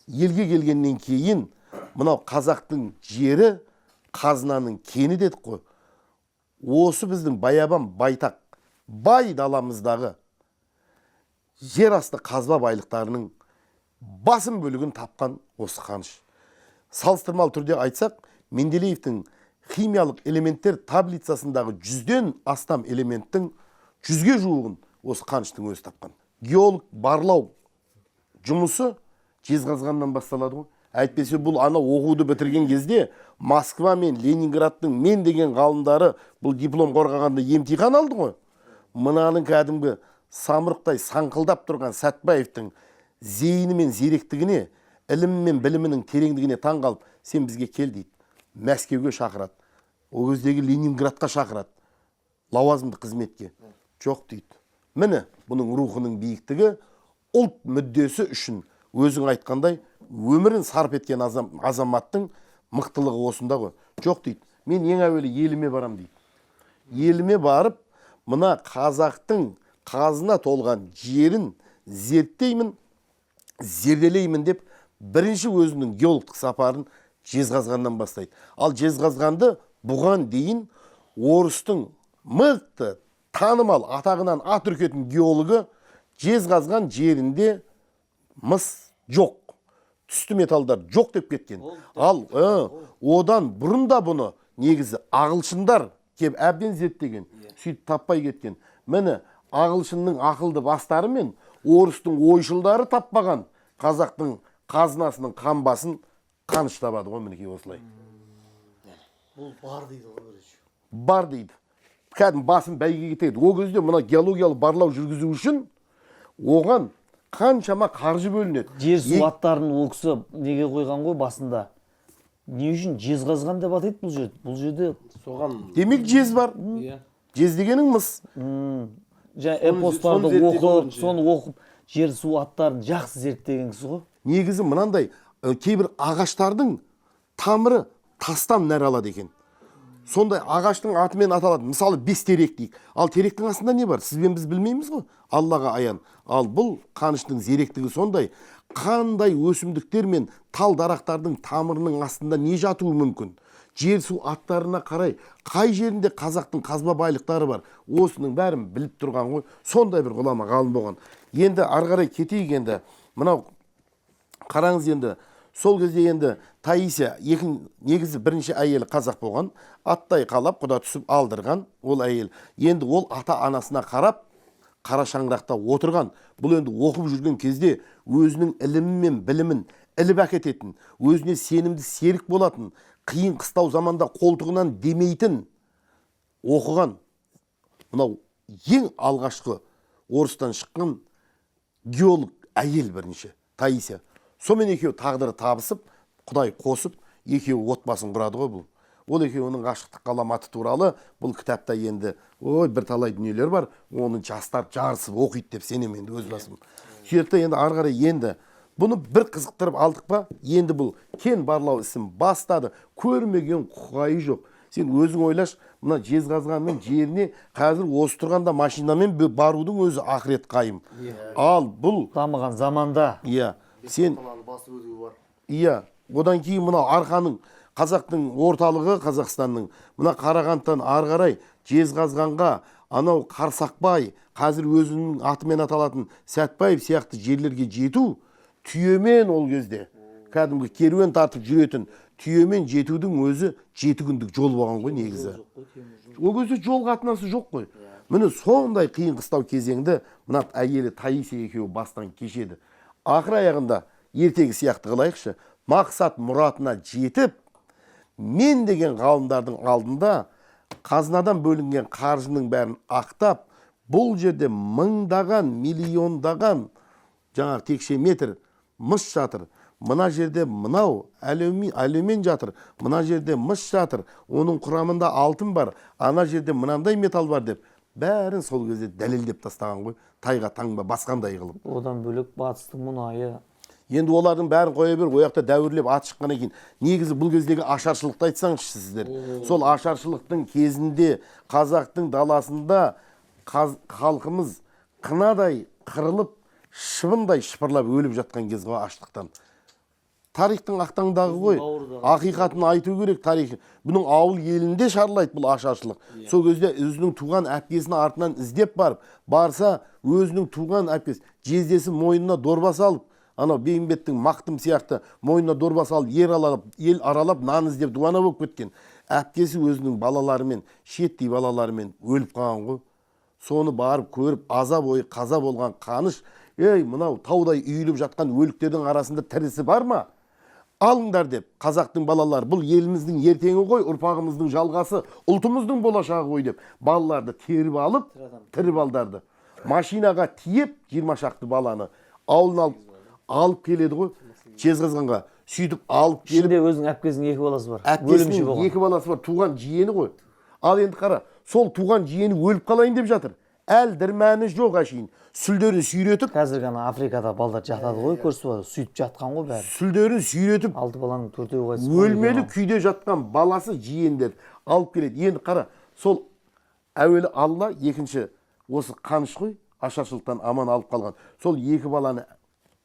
елге келгеннен кейін мынау қазақтың жері қазынаның кені дедік қой. Осы біздің баябан байтақ бай даламыздағы жер асты қазба байлықтарының басым бөлігін тапқан осы Қаныш. Салыстырмалы түрде айтсақ, Менделеевтің химиялық элементтер таблицасындағы 100-ден астам элементтің 100-ге жуығын осы Қаныштың өзі тапқан. Геолог барлау жұмысы Жезқазғаннан басталады ғой. Әйтпесе бұл ана оқуды бітірген кезде Москва мен Ленинградтың мен деген ғалымдары бұл диплом қорғағанда емтихан алды ғой. Мынаның кәдімгі самұрықтай саңқылдап тұрған Сәтбаевтың зейіні мен зеректігіне, ілімі мен білімінің тереңдігіне таң қалып, сен бізге кел дейді. Мәскеуге шақырады. Ол кездегі Ленинградқа шақырады. Лауазымды қызметке. Жоқ дейді. Міне, бұның рухының биіктігі, ұлт мүддесі үшін өзің айтқандай өмірін сарп еткен азаматтың мықтылығы осында ғой. Жоқ дейді. Мен ең әуелі еліме барам дейді. Еліме барып, мына қазақтың қазына толған жерін зерттеймін, зерделеймін деп бірінші өзінің геологтық сапарын Жезқазғаннан бастайды. Ал Жезқазғанды бұған дейін орыстың мықты танымал атағынан ат үркетін геологы Жезқазған жерінде мыс жоқ, түсті металдар жоқ деп кеткен. Ал одан бұрын да бұны негізі ағылшындар кеп әбден зерттеген, сөйтіп таппай кеткен. Міне, ағылшынның ақылды бастары мен орыстың ойшылдары таппаған қазақтың қазынасының қамбасын Қаныш табады ғой, мінекей осылай. Бұл бар дейді ғой, короче. Бар дейді. Кәдімгі басын бәйгеге кетеді. Ол кезде мына геологиялық барлау жүргізу үшін оған қаншама қаржы бөлінеді. Жер су аттарын ол кісі неге қойған ғой басында? Не үшін Жезқазған деп атайды бұл жерді? Бұл жерде соған Демек жез бар. Иә. Жез дегенің мыс. Жаңа эпостарды оқып, соны оқып, жер су аттарын жақсы зерттеген кісі ғой. Негізі мынандай кейбір ағаштардың тамыры тастан нәр алады екен. Сондай ағаштың атымен аталады. Мысалы, бес терек дейік. Ал теректің астында не бар? Сіз бен біз білмейміз ғой. Аллаға аян. Ал бұл Қаныштың зеректігі сондай. Қандай өсімдіктер мен тал дарақтардың тамырының астында не жатуы мүмкін? Жер су аттарына қарай қай жерінде қазақтың қазба байлықтары бар? Осының бәрін біліп тұрған ғой. Сондай бір ғұлама ғалым болған. Енді ары қарай кетейік енді. Мынау қараңыз енді, сол кезде енді Таисия негізі бірінші әйелі қазақ болған, аттай қалап құда түсіп алдырған ол әйел. Енді ол ата анасына қарап қара шаңырақта отырған. Бұл енді оқып жүрген кезде өзінің ілімі мен білімін іліп әкететін, өзіне сенімді серік болатын, қиын қыстау заманда қолтығынан демейтін оқыған. Мынау ең алғашқы орыстан шыққан геолог әйел бірінші Таисия. Сонымен екеуі тағдыры табысып, Құдай қосып, екеуі отбасын құрады ғой бұл. Ол екеуінің ғашықтық ғаламаты туралы бұл кітапта енді ой бірталай дүниелер бар, оны жастар жарысып оқиды деп сенемін енді өз басым. Сөйтті енді ары қарай енді бұны бір қызықтырып алдық па, енді бұл кен барлау ісін бастады, көрмеген құқайы жоқ. Сен өзің ойлаш, мына Жезқазғанның жеріне қазір осы тұрғанда машинамен барудың өзі ақырет қайым. Ал бұл дамыған заманда. Иә, сен иә, одан кейін мына арқаның, қазақтың орталығы Қазақстанның, мына Қарағандыдан ары қарай Жезқазғанға, анау Қарсақбай, қазір өзінің атымен аталатын Сәтбаев сияқты жерлерге жету түйемен ол кезде кәдімгі керуен тартып жүретін түйемен жетудің өзі 7 күндік жол болған ғой негізі. Ол кезде жол қатынасы жоқ қой. Міне сондай қиын қыстау кезеңді мына әйелі Таисия екеуі бастан кешеді. Ақыр аяғында ертегі сияқты қылайықшы, мақсат мұратына жетіп, мен деген ғалымдардың алдында қазынадан бөлінген қаржының бәрін ақтап, бұл жерде мыңдаған, миллиондаған жаңағы текше метр мыс жатыр. Мына жерде мынау алюмин жатыр, мына жерде мыс жатыр, оның құрамында алтын бар, ана жерде мынандай металл бар деп бәрін сол кезде дәлелдеп тастаған ғой, тайға таңба басқандай қылып. Одан бөлек батыстың мұнайы. Енді олардың бәрін қоя бер, ол жақта дәуірлеп ат шыққаннан кейін. Негізі бұл кездегі ашаршылықты айтсаңызшы сіздер. Сол ашаршылықтың кезінде қазақтың даласында халқымыз Қынадай қырылып, шыбындай шыпырлап өліп жатқан кез ғой аштықтан. Тарихтың ақтаңдағы ғой, ақиқатын айту керек тарих. Бұның ауыл елінде шарлайды бұл ашаршылық. Сол кезде өзінің туған әпкесінің артынан іздеп барып, барса өзінің туған әпкесі, жездесі мойнына дорба салып, анау Бейімбеттің Мақтым сияқты мойнына дорба салып, ел аралап нан іздеп дуана болып кеткен. Әпкесі өзінің балаларымен, шеттей балаларымен өліп қалған ғой. Соны барып көріп, аза бойы қаза болған Қаныш, ей, мынау таудай үйіліп жатқан өліктердің арасында тірісі бар ма? Алыңдар деп, қазақтың балалары, бұл еліміздің ертеңі ғой, ұрпағымыздың жалғасы, ұлтымыздың болашағы ғой деп, балаларды теріп алып, тірі балдарды машинаға тиеп, 20 шақты баланы ауылына алып келеді ғой, Жезқазғанға. Сөйтіп алып келіп, ішінде өзінің әпкесінің 2 баласы бар. Әпкесінің 2 баласы бар, туған жиені ғой. Ал енді қара, сол туған жиені өліп қалайын деп жатыр. Әл дірмәні жоқ әшейін. Сүлдерін сүйретіп. Қазір ғана Африкада балдар жатады ғой, көрсіп отыр, сөйтіп жатқан ғой бәрі. Сүлдерін сүйретіп. 6 баланың 4-еуі қайтыс. Өлмелі күйде жатқан баласы жиендер алып келеді. Енді қара, сол әуелі Алла, екінші осы Қаныш қой, ашаршылықтан аман алып қалған. Сол 2 баланы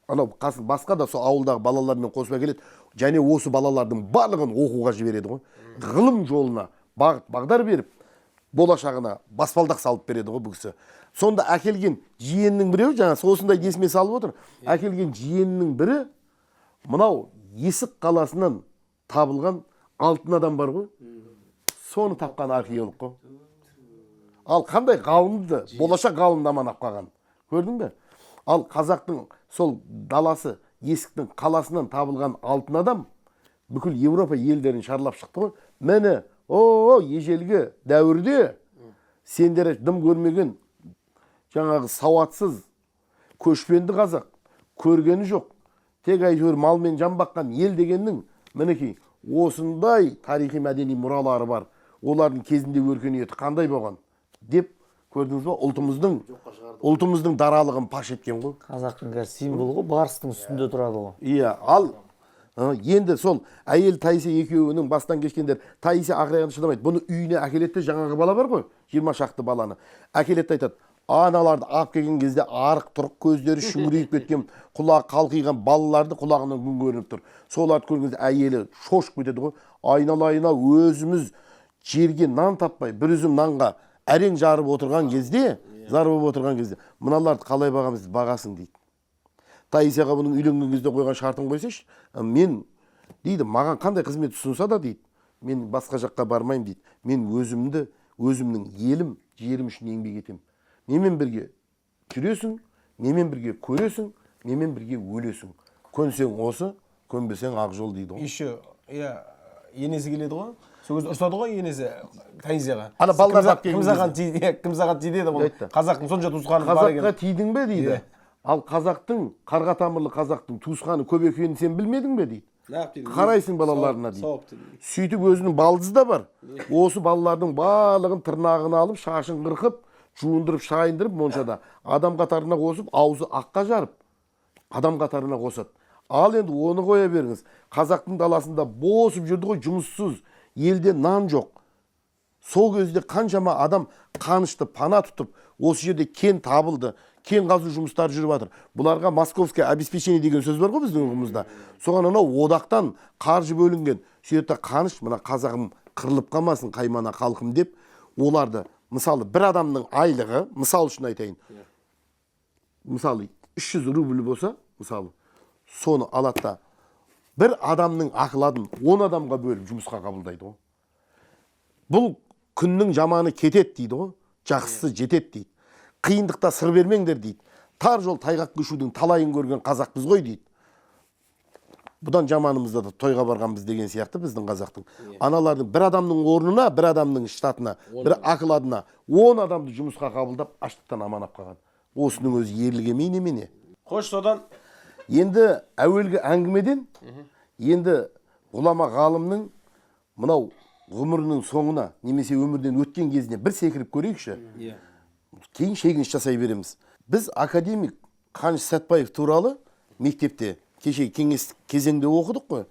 анау басқа да сол ауылдағы балалармен қосып әкеледі. Және осы балалардың барлығын оқуға жібереді ғой. Ғылым жолына бағыт бағдар беріп, болашағына баспалдақ салып береді ғой бұл кісі. Сонда әкелген жиеннің біреуі, жаңа осындай есіме салып отыр, әкелген жиеннің бірі мынау Есік қаласынан табылған алтын адам бар ғой. Соны тапқан археолог қой. Ал қандай ғалымды, болашақ ғалымды аман алып қалған. Көрдің бе? Ал қазақтың сол даласы, Есіктің қаласынан табылған алтын адам бүкіл Еуропа елдерін шарлап шықты ғой. Міне, о, ежелгі дәуірде сендер дым көрмеген жаңағы сауатсыз көшпенді қазақ, көргені жоқ, тек әйтеуір малмен жан баққан ел дегеннің мінекей осындай тарихи мәдени мұралары бар. Олардың кезінде өркениеті қандай болған деп көрдіңіз ба? Ұлтымыздың даралығын паш еткен ғой. Қазақтың қазір символы ғой, барыстың үстінде тұрады ғой. Иә, ал енді сол әйел Таисия екеуінің бастан кешкендер, Таисия ақыраяғында шыдамайды. Бұны үйіне әкеледі, жаңағы бала бар ғой, 20 шақты баланы. Әкеледі айтады, аналарды алып келген кезде арық тұрық, көздері шүңірейіп кеткен, құлағы қалқиған балаларды құлағынан күн көрініп тұр. Соларды көрген кезде әйелі шошып кетеді ғой. Айналайына өзіміз жерге нан таппай, бір үзім нанға әрең жарып отырған кезде, зар болып отырған кезде, мыналарды қалай бағамыз, бағасың дейді. Таисияға бұның үйленген кезде қойған шартын қойсайшы, мен дейді, маған қандай қызмет ұсынса да дейді, мен басқа жаққа бармаймын дейді. Мен өзімді, өзімнің елім, жерім үшін еңбек етемін. Менімен бірге жүресің, менімен бірге көресің, менімен бірге өлесің. Көнсең осы, көнбесең ақ жол дейді ғой. Еще, иә, енесі келеді ғой. Сол кезде ұрсады ғой енесі Таисияға. Ана балдар алып келген кім саған тиді, кім саған тиді деді бұл. Қазақтың сонша туысқаны бар екен. Қазаққа тидің бе дейді. Ал қазақтың, қарға тамырлы қазақтың туысқаны көп екенін сен білмедің бе дейді. Қарайсың балаларына дейді. Сөйтіп өзінің балдызы да бар. Осы балалардың барлығын тырнағына алып, шашын қырқып, жуындырып, шайындырып моншада адам қатарына қосып, аузы аққа жарып, адам қатарына қосады. Ал енді оны қоя беріңіз. Қазақтың даласында босып жүрді ғой, жұмыссыз, елде нан жоқ. Сол кезде қаншама адам Қанышты пана тұтып, осы жерде кен табылды, кен қазу жұмыстары жүріп жатыр. Бұларға московское обеспечение деген сөз бар ғой біздің ұғымымызда. Соған анау одақтан қаржы бөлінген. Сөйтіп Қаныш мына қазағым қырылып қалмасын, қаймана халқым деп оларды, мысалы, бір адамның айлығы, мысал үшін айтайын, мысалы 300 рубль болса, мысалы, соны алады да бір адамның ақыладын 10 адамға бөліп жұмысқа қабылдайды ғой. Бұл күннің жаманы кетеді дейді ғой, жақсысы жетеді дейді. Қиындықта сыр бермеңдер дейді. Тар жол тайғақ көшудің талайын көрген қазақпыз ғой дейді. Бұдан жаманымызда да тойға барғанбыз деген сияқты біздің қазақтың. Аналардың бір адамның орнына, бір адамның штатына, бір ақыладына 10 адамды жұмысқа қабылдап, аштықтан аман алып қалған. Осының өзі ерлік емей немене? Қош, содан енді әуелгі әңгімеден, енді ғұлама ғалымның мынау ғұмырының соңына немесе өмірден өткен кезіне бір секіріп көрейікші. Кейін шегініс жасай береміз. Біз академик Қаныш Сәтбаев туралы мектепте кеше кеңестік кезеңде оқыдық қой.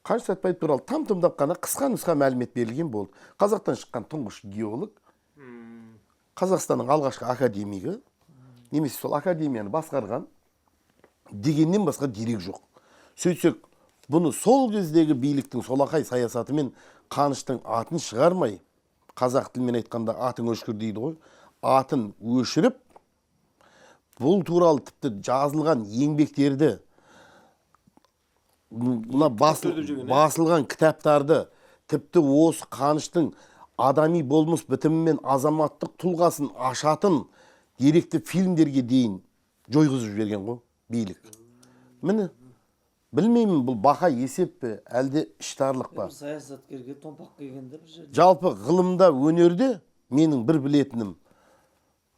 Қаныш Сәтбаев туралы там-тұмдап қана қысқа нұсқа мәлімет берілген болды. Қазақтан шыққан тұңғыш геолог, Қазақстанның алғашқы академигі, Немесе сол академияны басқарған дегеннен басқа дерек жоқ. Сөйтсек, бұны сол кездегі биліктің солақай саясатымен Қаныштың атын шығармай, қазақ тілімен айтқанда атың өшкір дейді ғой, атын өшіріп, бұл туралы тіпті жазылған еңбектерді, мына басылған кітаптарды, тіпті осы Қаныштың адами болмыс бітімі мен азаматтық тұлғасын ашатын деректі фильмдерге дейін жойғызып жіберген ғой билік. Міне, білмеймін, бұл бақа есеп пе, әлде іштарлық па? Саясаткерге томпақ келгенде бір жерде. Жалпы ғылымда, өнерде менің бір білетінім,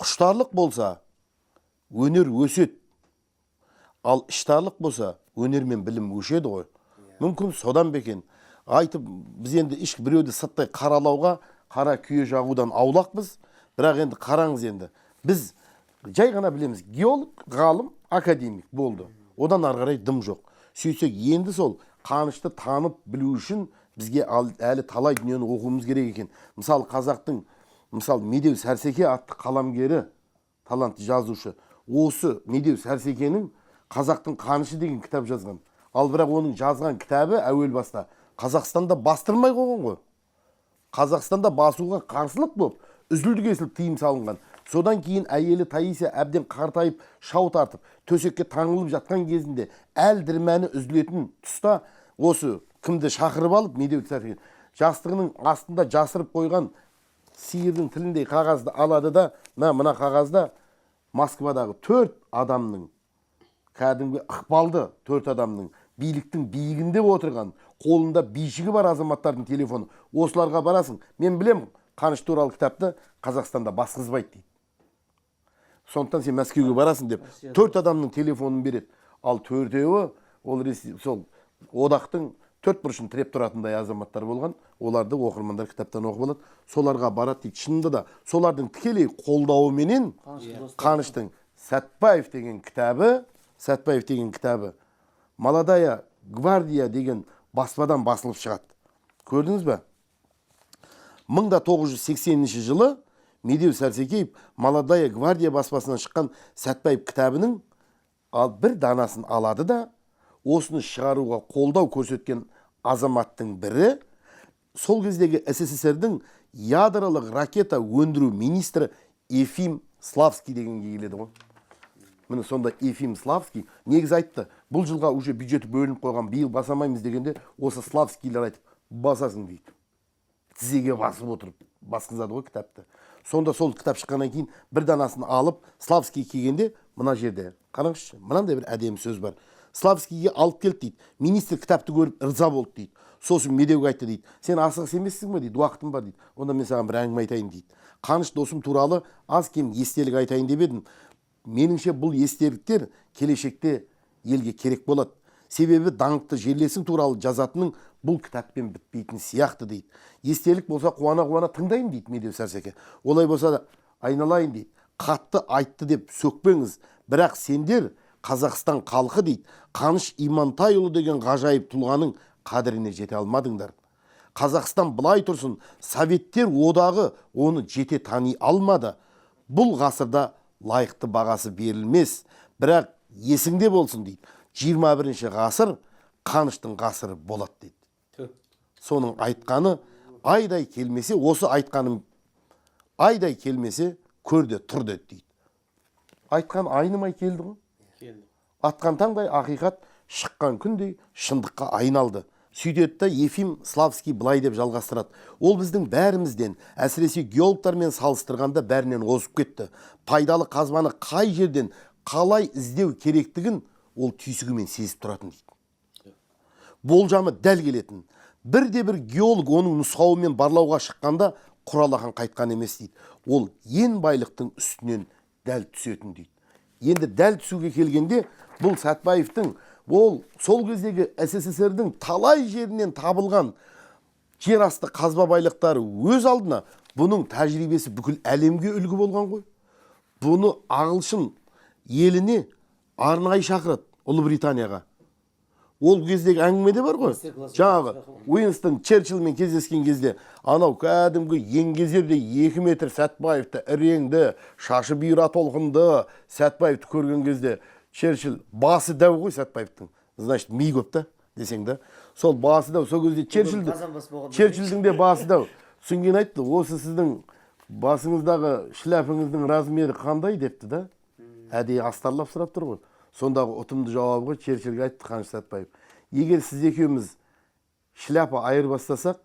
құштарлық болса өнер өседі, ал іштарлық болса өнер мен білім өшеді ғой. Мүмкін содан ба екен. Айтып, біз енді еш біреуді сырттай қаралауға, қара күйе жағудан аулақпыз, бірақ енді қараңыз енді. Біз жай ғана білеміз, геолог, ғалым, академик болды. Одан ары қарай дым жоқ. Сөйтсек, енді сол Қанышты танып білу үшін бізге әлі талай дүниені оқуымыз керек екен. Мысалы, қазақтың, мысалы, Медеу Сәрсеке атты қаламгері, талантты жазушы, осы Медеу Сәрсекенің Қазақтың Қанышы деген кітап жазған. Ал бірақ оның жазған кітабы әуел баста Қазақстанда бастырмай қойған ғой. Қазақстанда басуға қарсылық болып, үзілді-кесілді тыйым салынған. Содан кейін әйелі Таисия әбден қартайып, шау тартып, төсекке таңылып жатқан кезінде әл дірмәні үзілетін тұста осы кімді шақырып алып, Медеу Сәрсеке жастығының астында жасырып қойған сиырдың тіліндей қағазды алады да, мына қағазда Москвадағы 4 адамның, кәдімгі ықпалды 4 адамның, биліктің биігінде отырған, қолында бишігі бар азаматтардың телефоны. Осыларға барасың, мен білем, Қаныш туралы кітапты Қазақстанда басқызбайды дейді. Сондықтан сен Мәскеуге барасың деп 4 адамның телефонын береді. Ал төртеуі ол сол одақтың 4 бұрышын тіреп тұратындай азаматтар болған. Оларды оқырмандар кітаптан оқып алады. Соларға барады дейді. Шынында да солардың тікелей қолдауыменен Қаныштың Сәтбаев деген кітабы, Сәтбаев деген кітабы Молодая гвардия деген баспадан басылып шығады. Көрдіңіз бе? 1980 жылы Медеу Сәрсекеев Молодая гвардия баспасынан шыққан Сәтбаев кітабының бір данасын алады да, осыны шығаруға қолдау көрсеткен азаматтың бірі сол кездегі СССР-дің ядролық ракета өндіру министрі Ефим Славский дегенге келеді ғой. Міне сонда Ефим Славский негізі айтты, бұл жылға уже бюджеті бөлініп қойған, биыл басамаймыз дегенде осы Славскийлер айтып, басасың дейді. Тізеге басып отырып басқызады ғой кітапты. Сонда сол кітап шыққаннан кейін бір данасын алып Славский келгенде мына жерде қараңызшы, мынандай бір әдемі сөз бар. Славскийге алып келді дейді. Министр кітапты көріп ырза болды дейді. Сосын Медеуге айтты дейді. Сен асығыс емессің бе дейді, уақытым бар дейді. Онда мен саған бір әңгіме айтайын дейді. Қаныш досым туралы аз кем естелік айтайын деп едім. Меніңше бұл естеліктер келешекте елге керек болады. Себебі даңқты жерлесің туралы жазатының бұл кітаппен бітпейтін сияқты дейді. Естелік болса қуана-қуана тыңдаймын дейді Медеу Сәрсеке. Олай болса да айналайын дейді. Қатты айтты деп сөкпеңіз. Бірақ сендер Қазақстан халқы дейді. Қаныш Имантайұлы деген ғажайып тұлғаның қадіріне жете алмадыңдар. Қазақстан былай тұрсын, Советтер одағы оны жете тани алмады. Бұл ғасырда лайықты бағасы берілмес. Бірақ есіңде болсын дейді. 21 ғасыр Қаныштың ғасыры болады дейді. Соның айтқаны айдай келмесе, осы айтқаным айдай келмесе, көрде тұр деді дейді. Айтқан айнымай келді ғой. Келді. Атқан таңдай ақиқат шыққан күндей шындыққа айналды. Сөйтеді да Ефим Славский былай деп жалғастырады. Ол біздің бәрімізден, әсіресе геологтармен салыстырғанда бәрінен озып кетті. Пайдалы қазбаны қай жерден, қалай іздеу керектігін ол түйсігімен сезіп тұратын дейді. Болжамы дәл келетін. Бірде бір геолог оның нұсқауымен барлауға шыққанда құралақан қайтқан емес дейді. Ол ең байлықтың үстінен дәл түсетін дейді. Енді дәл түсуге келгенде бұл Сәтбаевтың ол сол кездегі СССР-дің талай жерінен табылған жер асты қазба байлықтары өз алдына бұның тәжірибесі бүкіл әлемге үлгі болған ғой. Бұны ағылшын еліне арнайы шақырады Ұлыбританияға. Ол кездегі әңгімеде бар ғой. Жаңағы Уинстон Черчилльмен кездескен кезде анау кәдімгі еңгезердей 2 метр Сәтбаевты, іреңді, шашы бұйра толқынды Сәтбаевты көрген кезде Черчилль басы дәу ғой Сәтбаевтың. Значит, ми көп та десең да. Сол басы дәу, сол кезде Черчилльдің де басы дәу. Содан кейін айтты, осы сіздің басыңыздағы шляпыңыздың размері қандай депті да. Әдейі астарлап сұрап тұр ғой. Сондағы ұтымды жауабы ғой Черчилльге айтты Қаныш Сәтбаев. Егер сіз екеуміз шляпа айырбастасақ,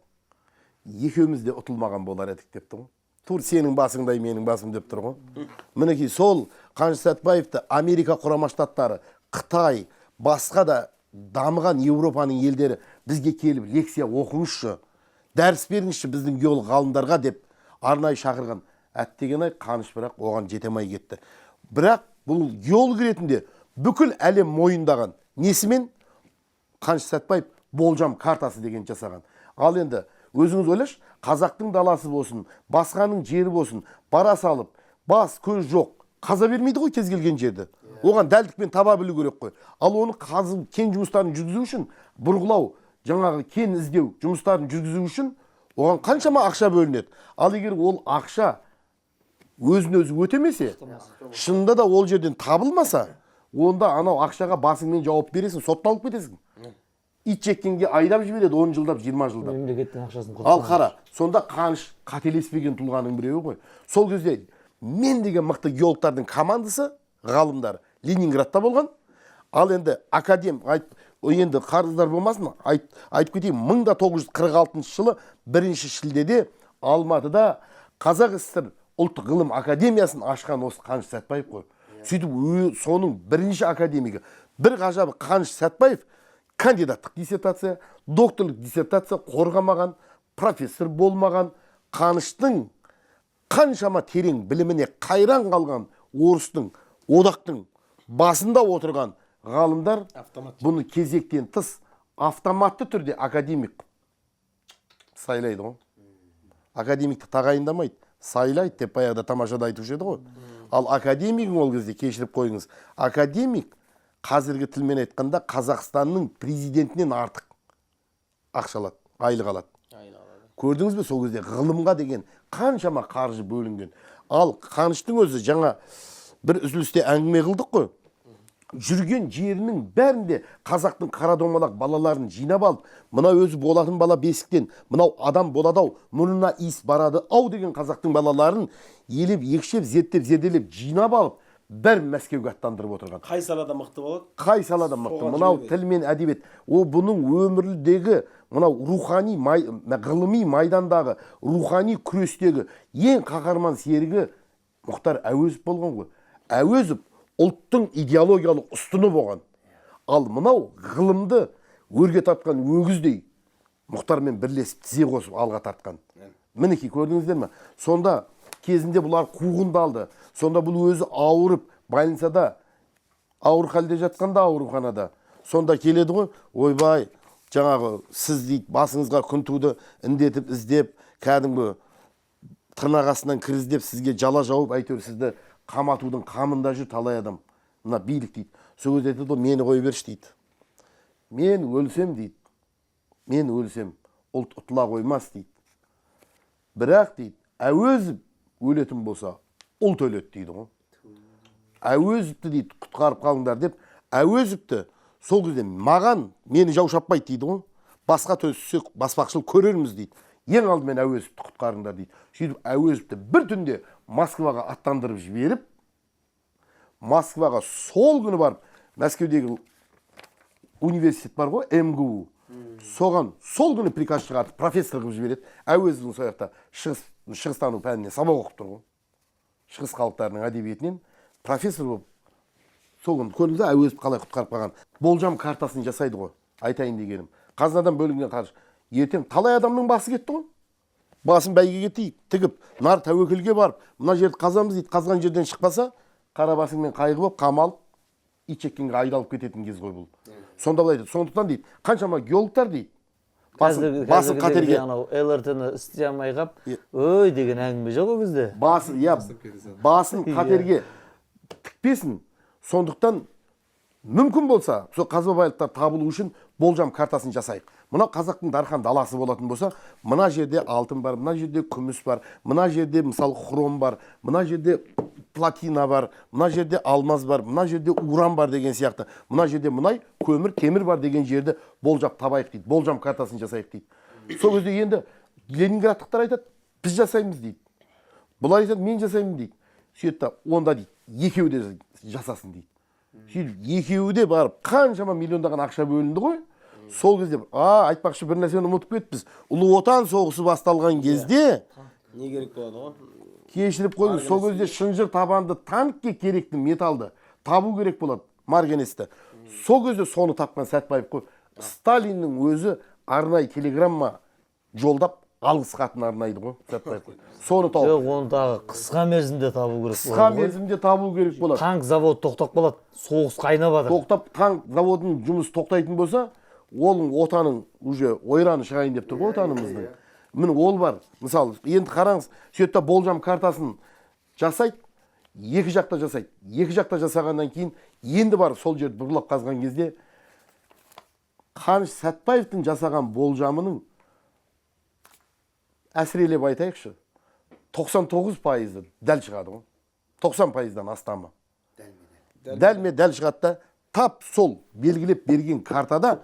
екеуміз де ұтылмаған болар едік депті ғой. Тур сенің басыңдай менің басым деп тұр ғой. Мінекей сол Қаныш Сәтбаевты Америка Құрама Штаттары, Қытай, басқа да дамыған Еуропаның елдері бізге келіп лекция оқыңызшы, дәріс беріңізші біздің геолог ғалымдарға деп арнайы шақырған. Әттеген-ай, Қаныш бірақ оған жете алмай кетті. Бірақ бұл геолог ретінде бүкіл әлем мойындаған несімен Қаныш Сәтбаев болжам картасы деген жасаған. Ал енді өзіңіз ойлашы, қазақтың даласы болсын, басқаның жері болсын, бара салып, бас көз жоқ, қаза бермейді ғой кез келген жерді. Оған дәлдікпен таба білу керек қой. Ал оны қазып кен жұмыстарын жүргізу үшін, бұрғылау, жаңағы кен іздеу жұмыстарын жүргізу үшін оған қаншама ақша бөлінеді. Ал егер ол ақша өзін өзі өтемесе, шынында да ол жерден табылмаса, онда анау ақшаға басыңмен жауап бересің, сотталып кетесің. Ит жеккенге айдап жібереді 10 жылдап, 20 жылдап. Мемлекеттің ақшасын құртқан. Ал қара, сонда Қаныш қателеспеген тұлғаның біреуі ғой. Сол кезде мен деген мықты геологтардың командасы, ғалымдар Ленинградта болған. Ал енді академ, енді қарыздар болмасын, айтып кетейін, 1946 жылы 1 шілдеде Алматыда Қазақ ССР ұлттық ғылым академиясын ашқан осы Қаныш Сәтбаев қой. Сөйтіп соның бірінші академигі. Бір ғажабы, Қаныш Сәтбаев кандидаттық диссертация, докторлық диссертация қорғамаған, профессор болмаған. Қаныштың қаншама терең біліміне қайран қалған орыстың, одақтың басында отырған ғалымдар бұны кезектен тыс автоматты түрде академик сайлайды ғой. Академикті тағайындамайды, сайлайды деп баяғыда тамашада айтушы еді ғой. Ал академигің ол кезде, кешіріп қойыңыз, академик қазіргі тілмен айтқанда Қазақстанның президентінен артық ақша алады, айлық алады. Көрдіңіз бе, сол кезде ғылымға деген қаншама қаржы бөлінген. Ал Қаныштың өзі жаңа бір үзілісте әңгіме қылдық қой. Жүрген жерінің бәрінде қазақтың қара домалақ балаларын жинап алып, мына өзі болатын бала бесіктен, мынау адам болады ау, мұрнына иіс барады ау деген қазақтың балаларын елеп, екшеп, зерттеп, зерделеп жинап алып, бәрін Мәскеуге аттандырып отырған. Қай салада мықты болады? Қай салада мықты? Соған Мынау жібереді. тіл мен әдебиет. О, бұның өмірдегі мынау рухани ғылыми майдандағы, рухани күрестегі ең қаһарман серігі Мұхтар Әуезов болған ғой. Әуезов ұлттың идеологиялық ұстыны болған. Ал мынау ғылымды өрге тартқан өгіздей Мұхтармен бірлесіп тізе қосып алға тартқан. Мінекей, көрдіңіздер ме? Сонда кезінде бұлар қуғындалды. Сонда бұл өзі ауырып, больницада ауыр халде жатқанда ауруханада. Сонда келеді ғой, ойбай, жаңағы сіз дейді, басыңызға күн туды, індетіп іздеп, кәдімгі тырнақ астынан кіргіздеп, сізге жала жауып, әйтеуір сізді қаматудың қамында жүр талай адам. Мына билік дейді. Сол кезде айтады ғой, мені қоя берші дейді. Мен өлсем дейді. Мен өлсем, ұлт ұтыла қоймас дейді. Бірақ дейді, Әуезов өлетін болса, ұлт өледі дейді ғой. Әуезовті дейді, құтқарып қалыңдар деп, Әуезовті сол кезде маған, мені жау шаппайды дейді ғой. Басқа төссек, баспақшыл көрерміз дейді. Ең алдымен Әуезовті құтқарыңдар дейді. Сөйтіп Әуезовті бір түнде Москваға аттандырып жіберіп, Москваға сол күні барып, Мәскеудегі университет бар ғой, МГУ. Соған сол күні приказ шығартып, профессор қылып жібереді. Әуезовтің сол жақта шығыстану пәнінен сабақ оқып тұр ғой. Шығыс халықтарының әдебиетінен профессор болып сол күні көрдіңіз бе, Әуезов қалай құтқарып қалған. Болжам картасын жасайды ғой, айтайын дегенім. Қазынадан бөлінген қаржы. Ертең талай адамның басы кетті ғой. Басын бәйгеге тігіп, нар тәуекелге барып, мына жерді қазамыз дейді, қазған жерден шықпаса, қара басыңмен қайғы болып, қамалып, ит жеккенге айдалып кететін кез ғой бұл. Сонда былай дейді, сондықтан дейді, қаншама геологтар дейді, басын Қазіргідей қатерге анау ЛРТ-ні істей алмай қалып, ой деген әңгіме жоқ ол кезде. Басын, иә, басын қатерге тікпесін. Сондықтан Мүмкін болса, сол қазба байлықтар табылу үшін болжам картасын жасайық. Мына қазақтың дархан даласы болатын болса, мына жерде алтын бар, мына жерде күміс бар, мына жерде мысалы хром бар, мына жерде платина бар, мына жерде алмаз бар, мына жерде уран бар деген сияқты, мына жерде мұнай, көмір, темір бар деген жерді болжап табайық дейді, болжам картасын жасайық дейді. Сол кезде енді ленинградтықтар айтады, біз жасаймыз дейді. Бұлар айтады, мен жасаймын дейді. Сөйтеді да, онда дейді, екеуі де жасасын дейді. Сөйтіп екеуі де барып қаншама миллиондаған ақша бөлінді ғой. Сол кезде айтпақшы, бір нәрсені ұмытып кетіппіз. Ұлы Отан соғысы басталған кезде не керек болады ғой? Кешіріп қойыңыз, сол кезде шынжыр табанды танкке керекті металды табу керек болады, марганецті. Сол кезде соны тапқан Сәтбаев қой. Сталиннің өзі арнайы телеграмма жолдап алғыс хатын арнайды ғой Сәтбаевқа. Соны тауып. Жоқ, оны тағы қысқа мерзімде табу керек. Қысқа мерзімде табу керек болады. Танк заводы тоқтап қалады, соғыс қайнап жатыр. Тоқтап, танк заводының жұмысы тоқтайтын болса, оның отаның уже ойраны шығайын деп тұр ғой отанымыздың. Міне ол бар. Мысалы, енді қараңыз, сөйтіп та болжам картасын жасайды, екі жақта жасайды. Екі жақта жасағаннан кейін енді барып сол жерді бұрғылап қазған кезде Қаныш Сәтбаевтың жасаған болжамының әсірелеп айтайықшы, 99%-ы дәл шығады ғой. 90%-дан астамы. Дәлме дәл шығады да, тап сол белгілеп берген картада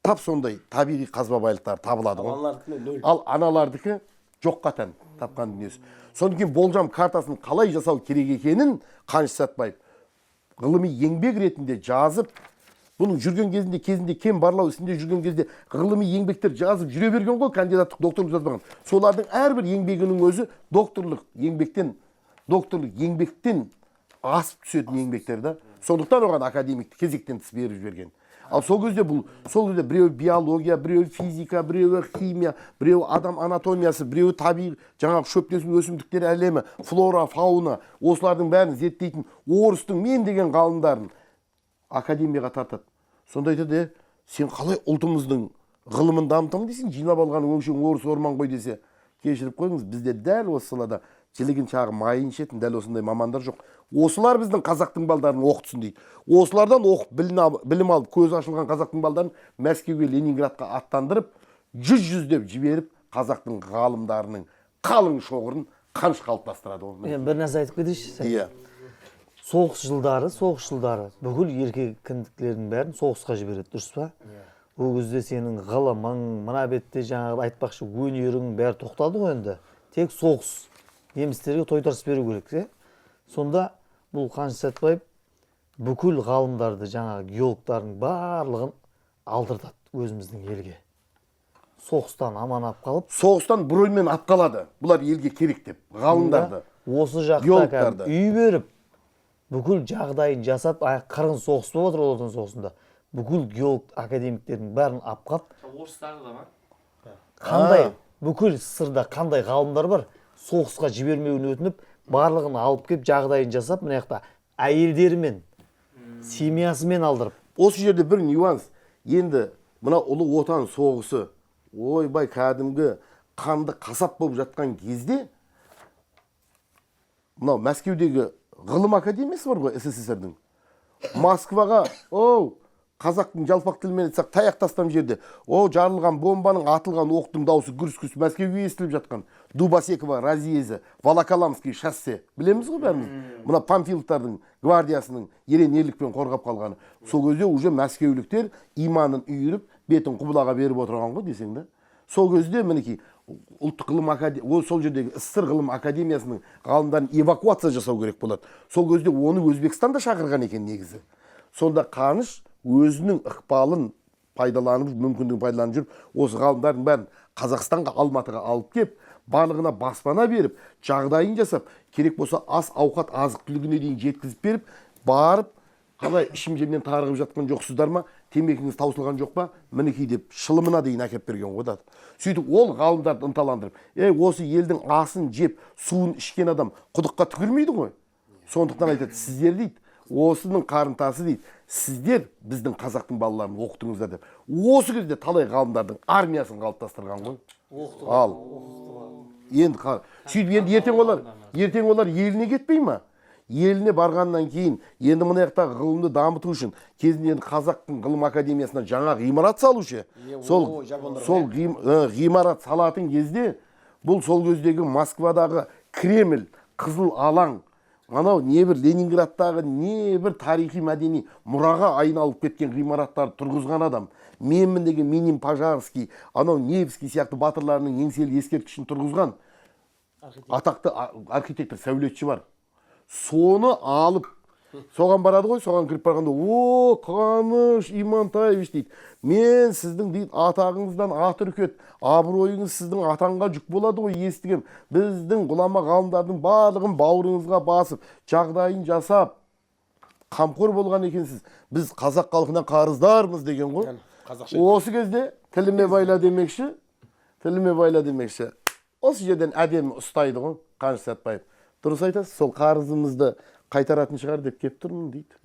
тап сондай табиғи қазба байлықтар табылады ғой. Аналардікі нөл. Ал аналардікі жоққа тән тапқан дүниесі. Содан кейін болжам картасын қалай жасау керек екенін Қаныш Сәтбаев ғылыми еңбек ретінде жазып, бұның жүрген кезінде кен барлау ісінде жүрген кезде ғылыми еңбектер жазып жүре берген ғой, кандидаттық, докторлық жазбаған. Солардың әрбір еңбегінің өзі докторлық еңбектен асып түсетін еңбектер да. Сондықтан оған академикті кезектен тыс беріп жіберген. Ал сол кезде бұл, сол кезде біреуі биология, біреуі физика, біреуі химия, біреуі адам анатомиясы, біреуі табиғи жаңағы шөптесін өсімдіктер әлемі, флора, фауна, осылардың бәрін зерттейтін орыстың мен деген ғалымдарын академияға тартады. Сонда айтады, сен қалай ұлтымыздың ғылымын дамытамын дейсің, жинап алған өңшең орыс орман ғой десе, кешіріп қойыңыз, бізде дәл осы салада жілігін шағы майын ішетін дәл осындай мамандар жоқ. Осылар біздің қазақтың балдарын оқытсын дейді. Осылардан оқып білім алып көзі ашылған қазақтың балдарын Мәскеуге, Ленинградқа аттандырып, жүз-жүздеп жіберіп, қазақтың ғалымдарының қалың шоғырын Қаныш қалыптастырады ол. Мен бір нәрсе айтып кетейінші. Иә. Соғыс жылдары бүкіл еркек кіндіктердің бәрін соғысқа жібереді, дұрыс па? Ол кезде сенің ғылымың, мына бетте жаңағы айтпақшы өнерің бәрі тоқтады ғой енді. Тек соғыс. Немістерге тойтарыс беру керек, е? Сонда бұл Қаныш Сәтбаев бүкіл ғалымдарды, жаңағы геологтардың барлығын алдыртады өзіміздің елге. Соғыстан аман алып қалып. Соғыстан броньмен алып қалады. Бұлар елге керек деп, ғалымдарды. Осы жақта геологтарды. үй беріп, бүкіл жағдайын жасап, қырғын соғыс болып отыр Ұлы Отан соғысында. Бүкіл геолог академиктердің бәрін алып қалып. Орыстарды да ма? Қандай, бүкіл СССР-да қандай ғалымдар бар, соғысқа жібермеуін өтініп, барлығын алып келіп жағдайын жасап, мына жақта әйелдерімен, семьясымен алдырып. Осы жерде бір нюанс. Енді мына Ұлы Отан соғысы, ойбай, кәдімгі қанды қасап болып жатқан кезде, мынау Мәскеудегі ғылым академиясы бар ғой, СССР-дің. Москваға, оу, қазақтың жалпақ тілімен айтсақ, таяқ тастам жерде, о, жарылған бомбаның, атылған оқтың даусы гүрс-гүрс Мәскеуге естіліп жатқан. Дубосекова разъезі, Волоколамский шоссе, білеміз ғой бәріміз. Мына Панфиловтардың гвардиясының ерен ерлікпен қорғап қалғаны. Сол кезде уже мәскеуліктер иманын үйіріп, бетін құбылаға беріп отырған ғой десең да. Сол кезде мінекей ұлттық ғылым академиясы, сол жердегі СССР ғылым академиясының ғалымдарын эвакуация жасау керек болады. Сол кезде оны Өзбекстан да шақырған екен негізі. Сонда Қаныш өзінің ықпалын пайдаланып, мүмкіндігін пайдаланып жүріп, осы ғалымдардың бәрін Қазақстанға, Алматыға алып кеп, барлығына баспана беріп, жағдайын жасап, керек болса ас, ауқат, азық-түлігіне дейін жеткізіп беріп, барып, қалай ішім-жемнен тарығып жатқан жоқсыздар ма, темекіңіз таусылған жоқ па, мінекей деп шылымына дейін әкеп берген ғой да. Сөйтіп ол ғалымдарды ынталандырып, осы елдің асын жеп, суын ішкен адам құдыққа түкірмейді ғой. Сондықтан айтады, сіздер дейді, осының қарымтасы дейді, сіздер біздің қазақтың балаларын оқытыңыздар деп. Осы кезде талай ғалымдардың армиясын қалыптастырған ғой. Ал енді сөйтіп енді ертең олар еліне кетпей ма? Еліне барғаннан кейін енді мына жақтағы ғылымды дамыту үшін кезінде енді Қазақтың ғылым академиясына жаңа ғимарат салушы. Сол сол ғимарат салатын кезде бұл сол кездегі Москвадағы Кремль, Қызыл алаң, анау небір Ленинградтағы небір тарихи мәдени мұраға айналып кеткен ғимараттарды тұрғызған адам. Менмін деген Минин, Пожарский, анау Невский сияқты батырларының еңселі ескерткішін тұрғызған атақты архитектор, сәулетші бар. Соны алып соған барады ғой. Соған кіріп барғанда: «О, Қаныш Имантаевич, – дейді, – мен сіздің, – дейді, – атағыңыздан ат үркеді, абыройыңыз сіздің атаңға жүк болады ғой, естігем. Біздің ғұлама ғалымдардың барлығын бауырыңызға басып, жағдайын жасап, қамқор болған екенсіз. Біз қазақ халқынан қарыздармыз», – деген ғой. Қазақша. Осы кезде тіліме байла демекші, тіліме байла демекші, осы жерден әдемі ұстайды ғой Қаныш Сәтбаев. «Дұрыс айтасыз, сол қарызымызды қайтаратын шығар деп келіп тұрмын», – дейді.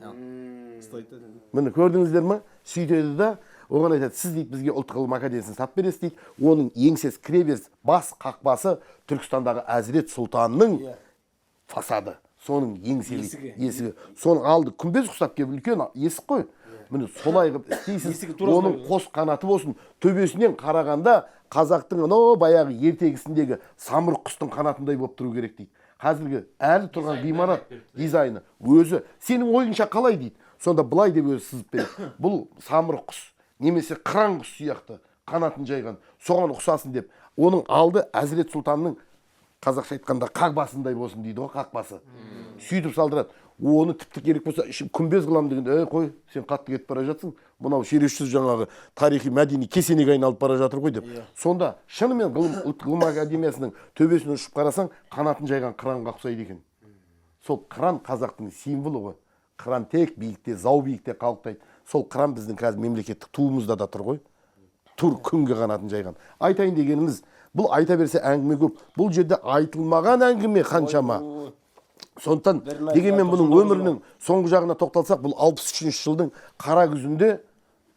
Міне, көрдіңіздер ма? Сөйтеді да, оған айтады: «Сіз, – дейді, – бізге Ұлттық ғылым академиясын сатып бересіз», – дейді. Оның еңсесі, кіреберіс бас қақпасы Түркістандағы Әзірет Сұлтанның фасады, соның еңселі Есігі. Есігі, соның алды күмбез ұқсап келіп, үлкен есік қой. Міне, солай қылып істейсіз. Есігі тура Оның солай. қос қанаты болсын, төбесінен қарағанда қазақтың анау баяғы ертегісіндегі самұрық құстың қанатындай болып тұру керек», – дейді. Қазіргі әлі тұрған ғимарат дизайны өзі сенің ойыңша қалай дейді. Сонда былай деп өзі сызып береді: бұл самұрық құс немесе қыран құс сияқты қанатын жайған, соған ұқсасын деп. Оның алды Әзірет Сұлтанның, қазақша айтқанда, қақбасындай болсын дейді ғой, қақбасы. Сөйтіп салдырады оны. Тіпті керек болса, ішін күмбез қыламын дегенде: «Ей, қой, сен қатты кетіп бара жатсың, мынау чересчур жаңағы тарихи мәдени кесенеге айналып бара жатыр ғой», – деп. Сонда шынымен ғылым, Ұлттық ғылым академиясының төбесінен ұшып қарасаң, қанатын жайған қыранға ұқсайды екен. Сол қыран қазақтың символы ғой. Қыран тек биікте, зау биікте қалықтайды. Сол қыран біздің қазір мемлекеттік туымызда да тұр ғой, тур күнге қанатын жайған. Айтайын дегеніміз, бұл айта берсе әңгіме көп, бұл жерде айтылмаған әңгіме қаншама. Сондықтан дегенмен бұның өмірінің соңғы жағына тоқталсақ, бұл 63-жылдың қара күзінде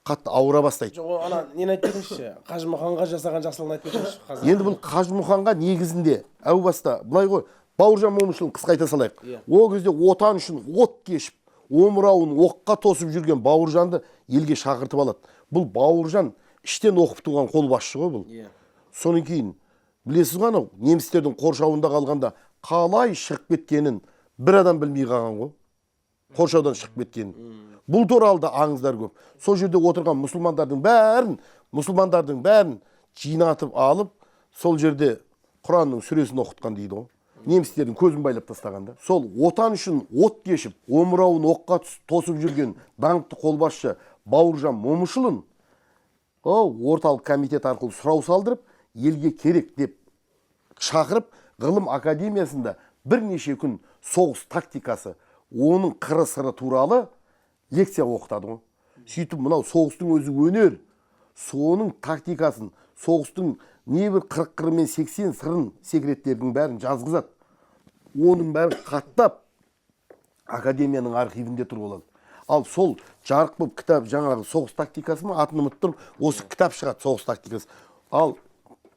қатты ауыра бастайды. Жоқ, ана нені айтып кетіңізші, Қажымұқанға жасаған жақсылығын айтып кетіңізші қазір. Енді бұл Қажымұқанға негізінде әу баста былай ғой, Бауыржан Момышұлын қысқа айта салайық. Иә. Ол кезде отан үшін от кешіп, омырауын оққа тосып жүрген Бауыржанды елге шақыртып алады. Бұл Бауыржан іштен оқып туған қолбасшы ғой бұл. Содан кейін білесіз ғой, анау немістердің қоршауында қалғанда қалай шығып кеткенін бір адам білмей қалған ғой, қоршаудан шығып кеткенін. Бұл туралы да аңыздар көп. Сол жерде отырған мұсылмандардың бәрін жинатып алып, сол жерде Құранның сүресін оқытқан дейді ғой, немістердің көзін байлап тастағанда. Сол отан үшін от кешіп, омырауын оққа тосып жүрген даңқты қолбасшы Бауыржан Момышұлын орталық комитет арқылы сұрау салдырып, елге керек деп шақырып, ғылым академиясында бірнеше күн соғыс тактикасы, оның қыры сыры туралы лекция оқытады ғой. Сөйтіп мынау соғыстың өзі өнер, соның тактикасын, соғыстың небір 40 қыры мен 80 сырын, секреттердің бәрін жазғызады. Оның бәрін қаттап, академияның архивінде тұр болады. Ал сол жарық болып кітап, жаңағы соғыс тактикасы ма, атын ұмытып тұрмын, осы кітап шығады, соғыс тактикасы. Ал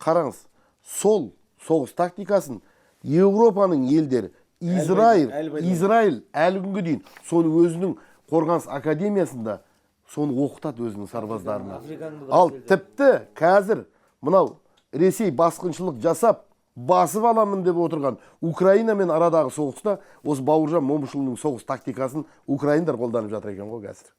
қараңыз, сол соғыс тактикасын Еуропаның елдері, Израиль, әлі пайдаланады. Израиль әлі күнге дейін соны өзінің қорғаныс академиясында соны оқытады өзінің сарбаздарына. Африканың да Ал бір тіпті қазір мынау Ресей басқыншылық жасап, басып аламын деп отырған Украинамен арадағы соғыста осы Бауыржан Момышұлының соғыс тактикасын украиндар қолданып жатыр екен ғой қазір.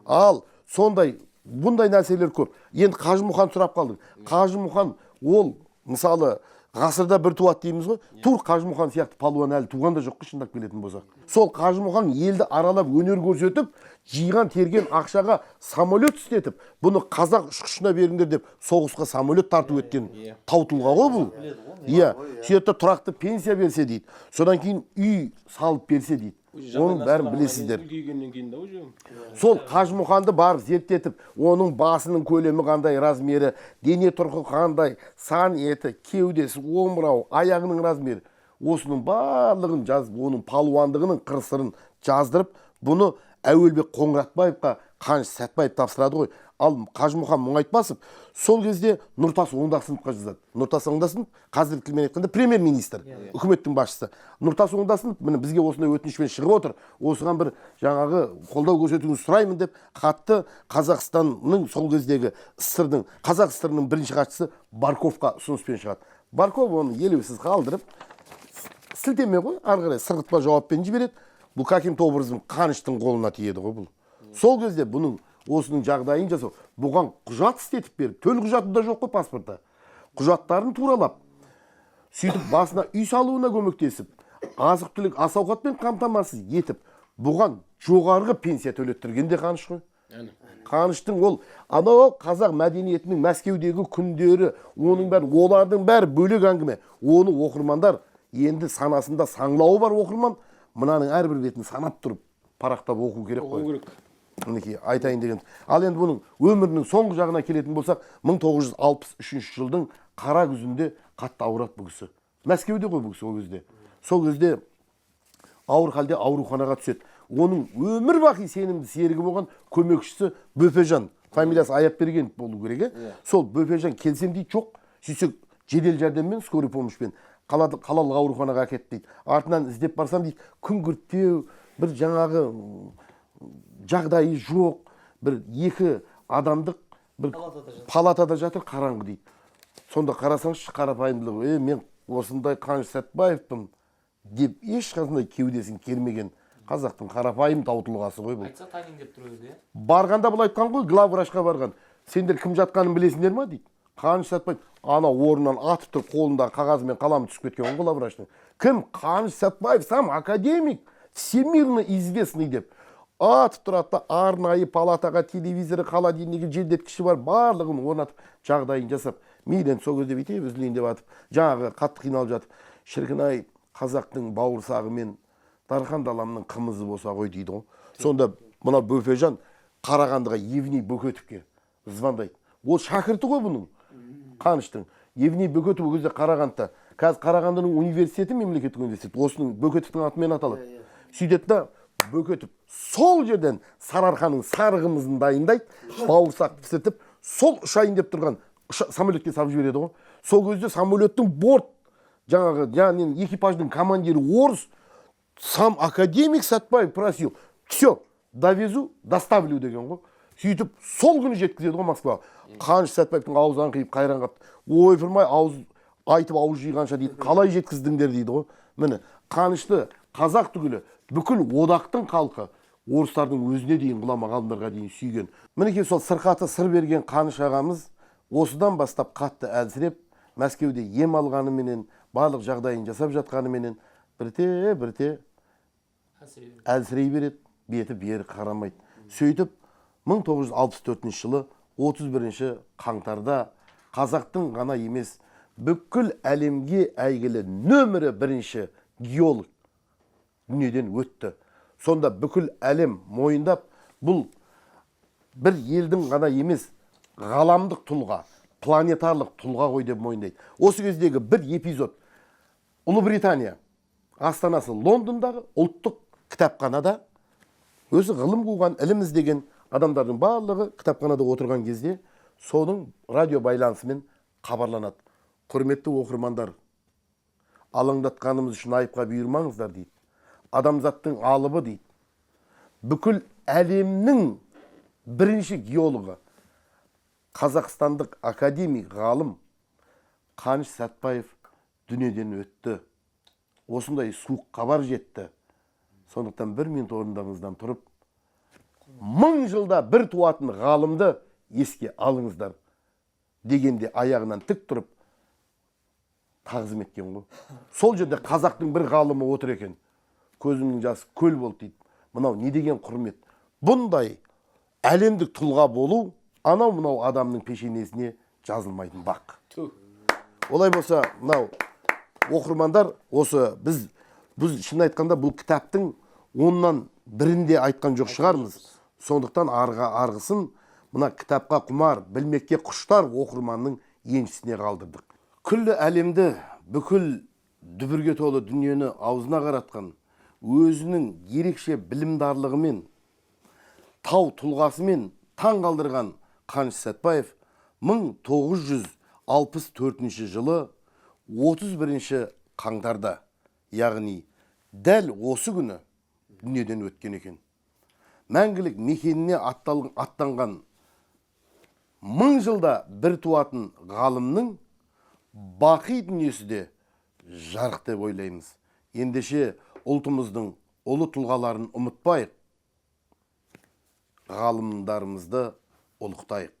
Ал сондай бұндай нәрселер көп. Енді Қажымұқан сұрап қалдың. Қажымұқан ол мысалы ғасырда бір туады дейміз ғой. Тур Қажымұқан сияқты палуан әлі туған да жоқ қой, шындап келетін болсақ. Сол Қажымұқан елді аралап, өнер көрсетіп, жиған терген ақшаға самолет істетіп, бұны қазақ ұшқышына беріңдер деп, соғысқа самолет тарту еткен тау тұлға ғой бұл. Иә, сөйтіп тұрақты пенсия берсе дейді, содан кейін үй салып берсе дейді. Оның бәрін білесіздер. Үлкейгеннен кейін да уже. Сол Қажымұқанды барып зерттетіп, оның басының көлемі қандай, размері, дене тұрқы қандай, сан еті, кеудесі, омырауы, аяғының размері, осының барлығын жазып, оның палуандығының қыр сырын жаздырып, бұны Әуелбек Қоңыратбаевқа Қаныш Сәтбаев тапсырады ғой. Ал Қажымұқан Мұңайтпасов сол кезде Нұртас Оңдасыновқа жазады. Нұртас Оңдасынов қазіргі тілмен айтқанда премьер-министр, үкіметтің басшысы. Нұртас Оңдасынов міне бізге осындай өтінішпен шығып отыр, осыған бір жаңағы қолдау көрсетуіңізді сұраймын деп хатты Қазақстанның сол кездегі СССР-дің, Қазақ ССР-ның бірінші хатшысы Барковқа ұсыныспен шығады. Барков оны елеусіз қалдырып, сілтеме ғой, ары қарай сырғытпа жауаппен жібереді. Бұл каким-то образом Қаныштың қолына тиеді ғой бұл. Сол кезде бұның осының жағдайын жасау, бұған құжат істетіп беріп, төл құжаты да жоқ қой, паспорты, құжаттарын туралап, сөйтіп басына үй салуына көмектесіп, азық түлік, ас ауқатпен қамтамасыз етіп, бұған жоғарғы пенсия төлеттірген де Қаныш қой. Қаныштың ол анау қазақ мәдениетінің Мәскеудегі күндері, оның бәрі, олардың бәрі бөлек әңгіме. Оны оқырмандар енді санасында саңлауы бар оқырман мынаның әрбір бетін санап тұрып парақтап оқу керек қой. Оқу керек. Мінекей айтайын деген. Ал енді бұның өмірінің соңғы жағына келетін болсақ, 1963 жылдың қара күзінде қатты ауырады бұл кісі. Мәскеуде ғой бұл кісі ол кезде. Сол кезде ауыр халде ауруханаға түседі. Оның өмір бақи сенімді серігі болған көмекшісі Бөпежан, фамилиясы Аяпбергенов болу керек, е? Сол Бөпежан келсем дейді, жоқ. Сөйтсек жедел жәрдеммен, скорый помощьпен қалалық ауруханаға әкетті дейді. Артынан іздеп барсам дейді, күңгірттеу, бір жаңағы жағдайы жоқ, бір екі адамдық бір палатада жатыр, қараңғы дейді. Сонда қарасаңызшы, қарапайымдылығы, мен осындай Қаныш Сәтбаевпын деп ешқандай кеудесін кермеген қазақтың қарапайым тау тұлғасы ғой бұл. Айтса танимын деп тұр өзі, иә. Барғанда бұл айтқан ғой, главврачқа барған. Сендер кім жатқанын білесіңдер ма дейді. Қаныш Сәтбаев ана орнынан атып тұрып, қолындағы қағазы мен қаламы түсіп кеткен ғой главврачтың. Кім? Қаныш Сәтбаев, сам академик, всемирно известный деп. Атып тұрады да арнайы палатаға телевизоры, холодильнигі, желдеткіші бар, барлығын орнатып, жағдайын жасап. Мейлі енді сол кезде бүйтіп үзілейін деп атып, жаңағы қатты қиналып жатып, шіркін ай, қазақтың бауырсағы мен дархан даламның қымызы болса ғой дейді ғой. Сонда мына Бөпежан Қарағандыға Евней Бөкетовке звондайды. Ол шәкірті ғой бұның, Қаныштың. Евней Бөкетов ол кезде Қарағандыда. Қазір Қарағандының университеті, мемлекеттік университет, осының Бөкетовтің атымен аталады. Сөйтеді да Бөкетов сол жерден Сарыарқаның сары қымызын дайындайды, бауырсақ пісіртіп, сол ұшайын деп тұрған самолетке салып жібереді ғой. Сол кезде самолеттің борт жаңағы, яғни экипаждың командирі орыс, сам академик Сәтбаев просил, все, довезу, доставлю деген ғой. Сөйтіп сол күні жеткізеді ғой Москваға. Қаныш Сәтбаевтың аузы аңқиып қайран қалыпты. Ойпырмай, ауыз айтып ауыз жиғанша дейді, қалай жеткіздіңдер дейді ғой. Міне, Қанышты қазақ түгілі бүкіл одақтың халқы, орыстардың өзіне дейін, ғұлама ғалымдарға дейін сүйген. Мінекей сол сырқаты сыр берген Қаныш ағамыз осыдан бастап қатты әлсіреп, Мәскеуде ем алғаныменен, барлық жағдайын жасап жатқаныменен бірте бірте әлсірей береді, беті бері қарамайды. Сөйтіп 1964 жылы 31 қаңтарда қазақтың ғана емес, бүкіл әлемге әйгілі нөмірі бірінші геолог дүниеден өтті. Сонда бүкіл әлем мойындап, бұл бір елдің ғана емес, ғаламдық тұлға, планетарлық тұлға ғой деп мойындайды. Осы кездегі бір эпизод. Ұлыбритания астанасы Лондондағы ұлттық кітапханада өзі ғылым қуған, ілім іздеген адамдардың барлығы кітапханада отырған кезде соның радио байланысымен хабарланады. Құрметті оқырмандар, алаңдатқанымыз үшін айыпқа бұйырмаңыздар дейді. Адамзаттың алыбы дейді. Бүкіл әлемнің бірінші геологы, қазақстандық академик ғалым Қаныш Сәтбаев дүниеден өтті. Осындай суық хабар жетті. Сондықтан бір минут орындарыңыздан тұрып, 1000 жылда бір туатын ғалымды еске алыңыздар дегенде аяғынан тік тұрып тағзым еткен ғой. Сол жерде қазақтың бір ғалымы отыр екен. Көзімнің жасы көл болды дейді. Мынау не деген құрмет. Бұндай әлемдік тұлға болу анау мынау адамның пешенесіне жазылмайтын бақ. Олай болса, мынау оқырмандар, осы біз шын айтқанда бұл кітаптың 10-нан бірінде айтқан жоқ шығармыз. Сондықтан арғысын мына кітапқа құмар, білмекке құштар оқырманның еншісіне қалдырдық. Күллі әлемді, бүкіл дүбірге толы дүниені аузына қаратқан, өзінің ерекше білімдарлығымен Тау тұлғасымен таң қалдырған Қаныш Сәтбаев 1964 жылы 31 қаңтарда, яғни дәл осы күні дүниеден өткен екен. Мәңгілік мекеніне аттанған мың жылда бір туатын ғалымның бақи дүниесі де жарық деп ойлаймыз. Ендеше ұлтымыздың ұлы тұлғаларын ұмытпайық, ғалымдарымызды ұлықтайық.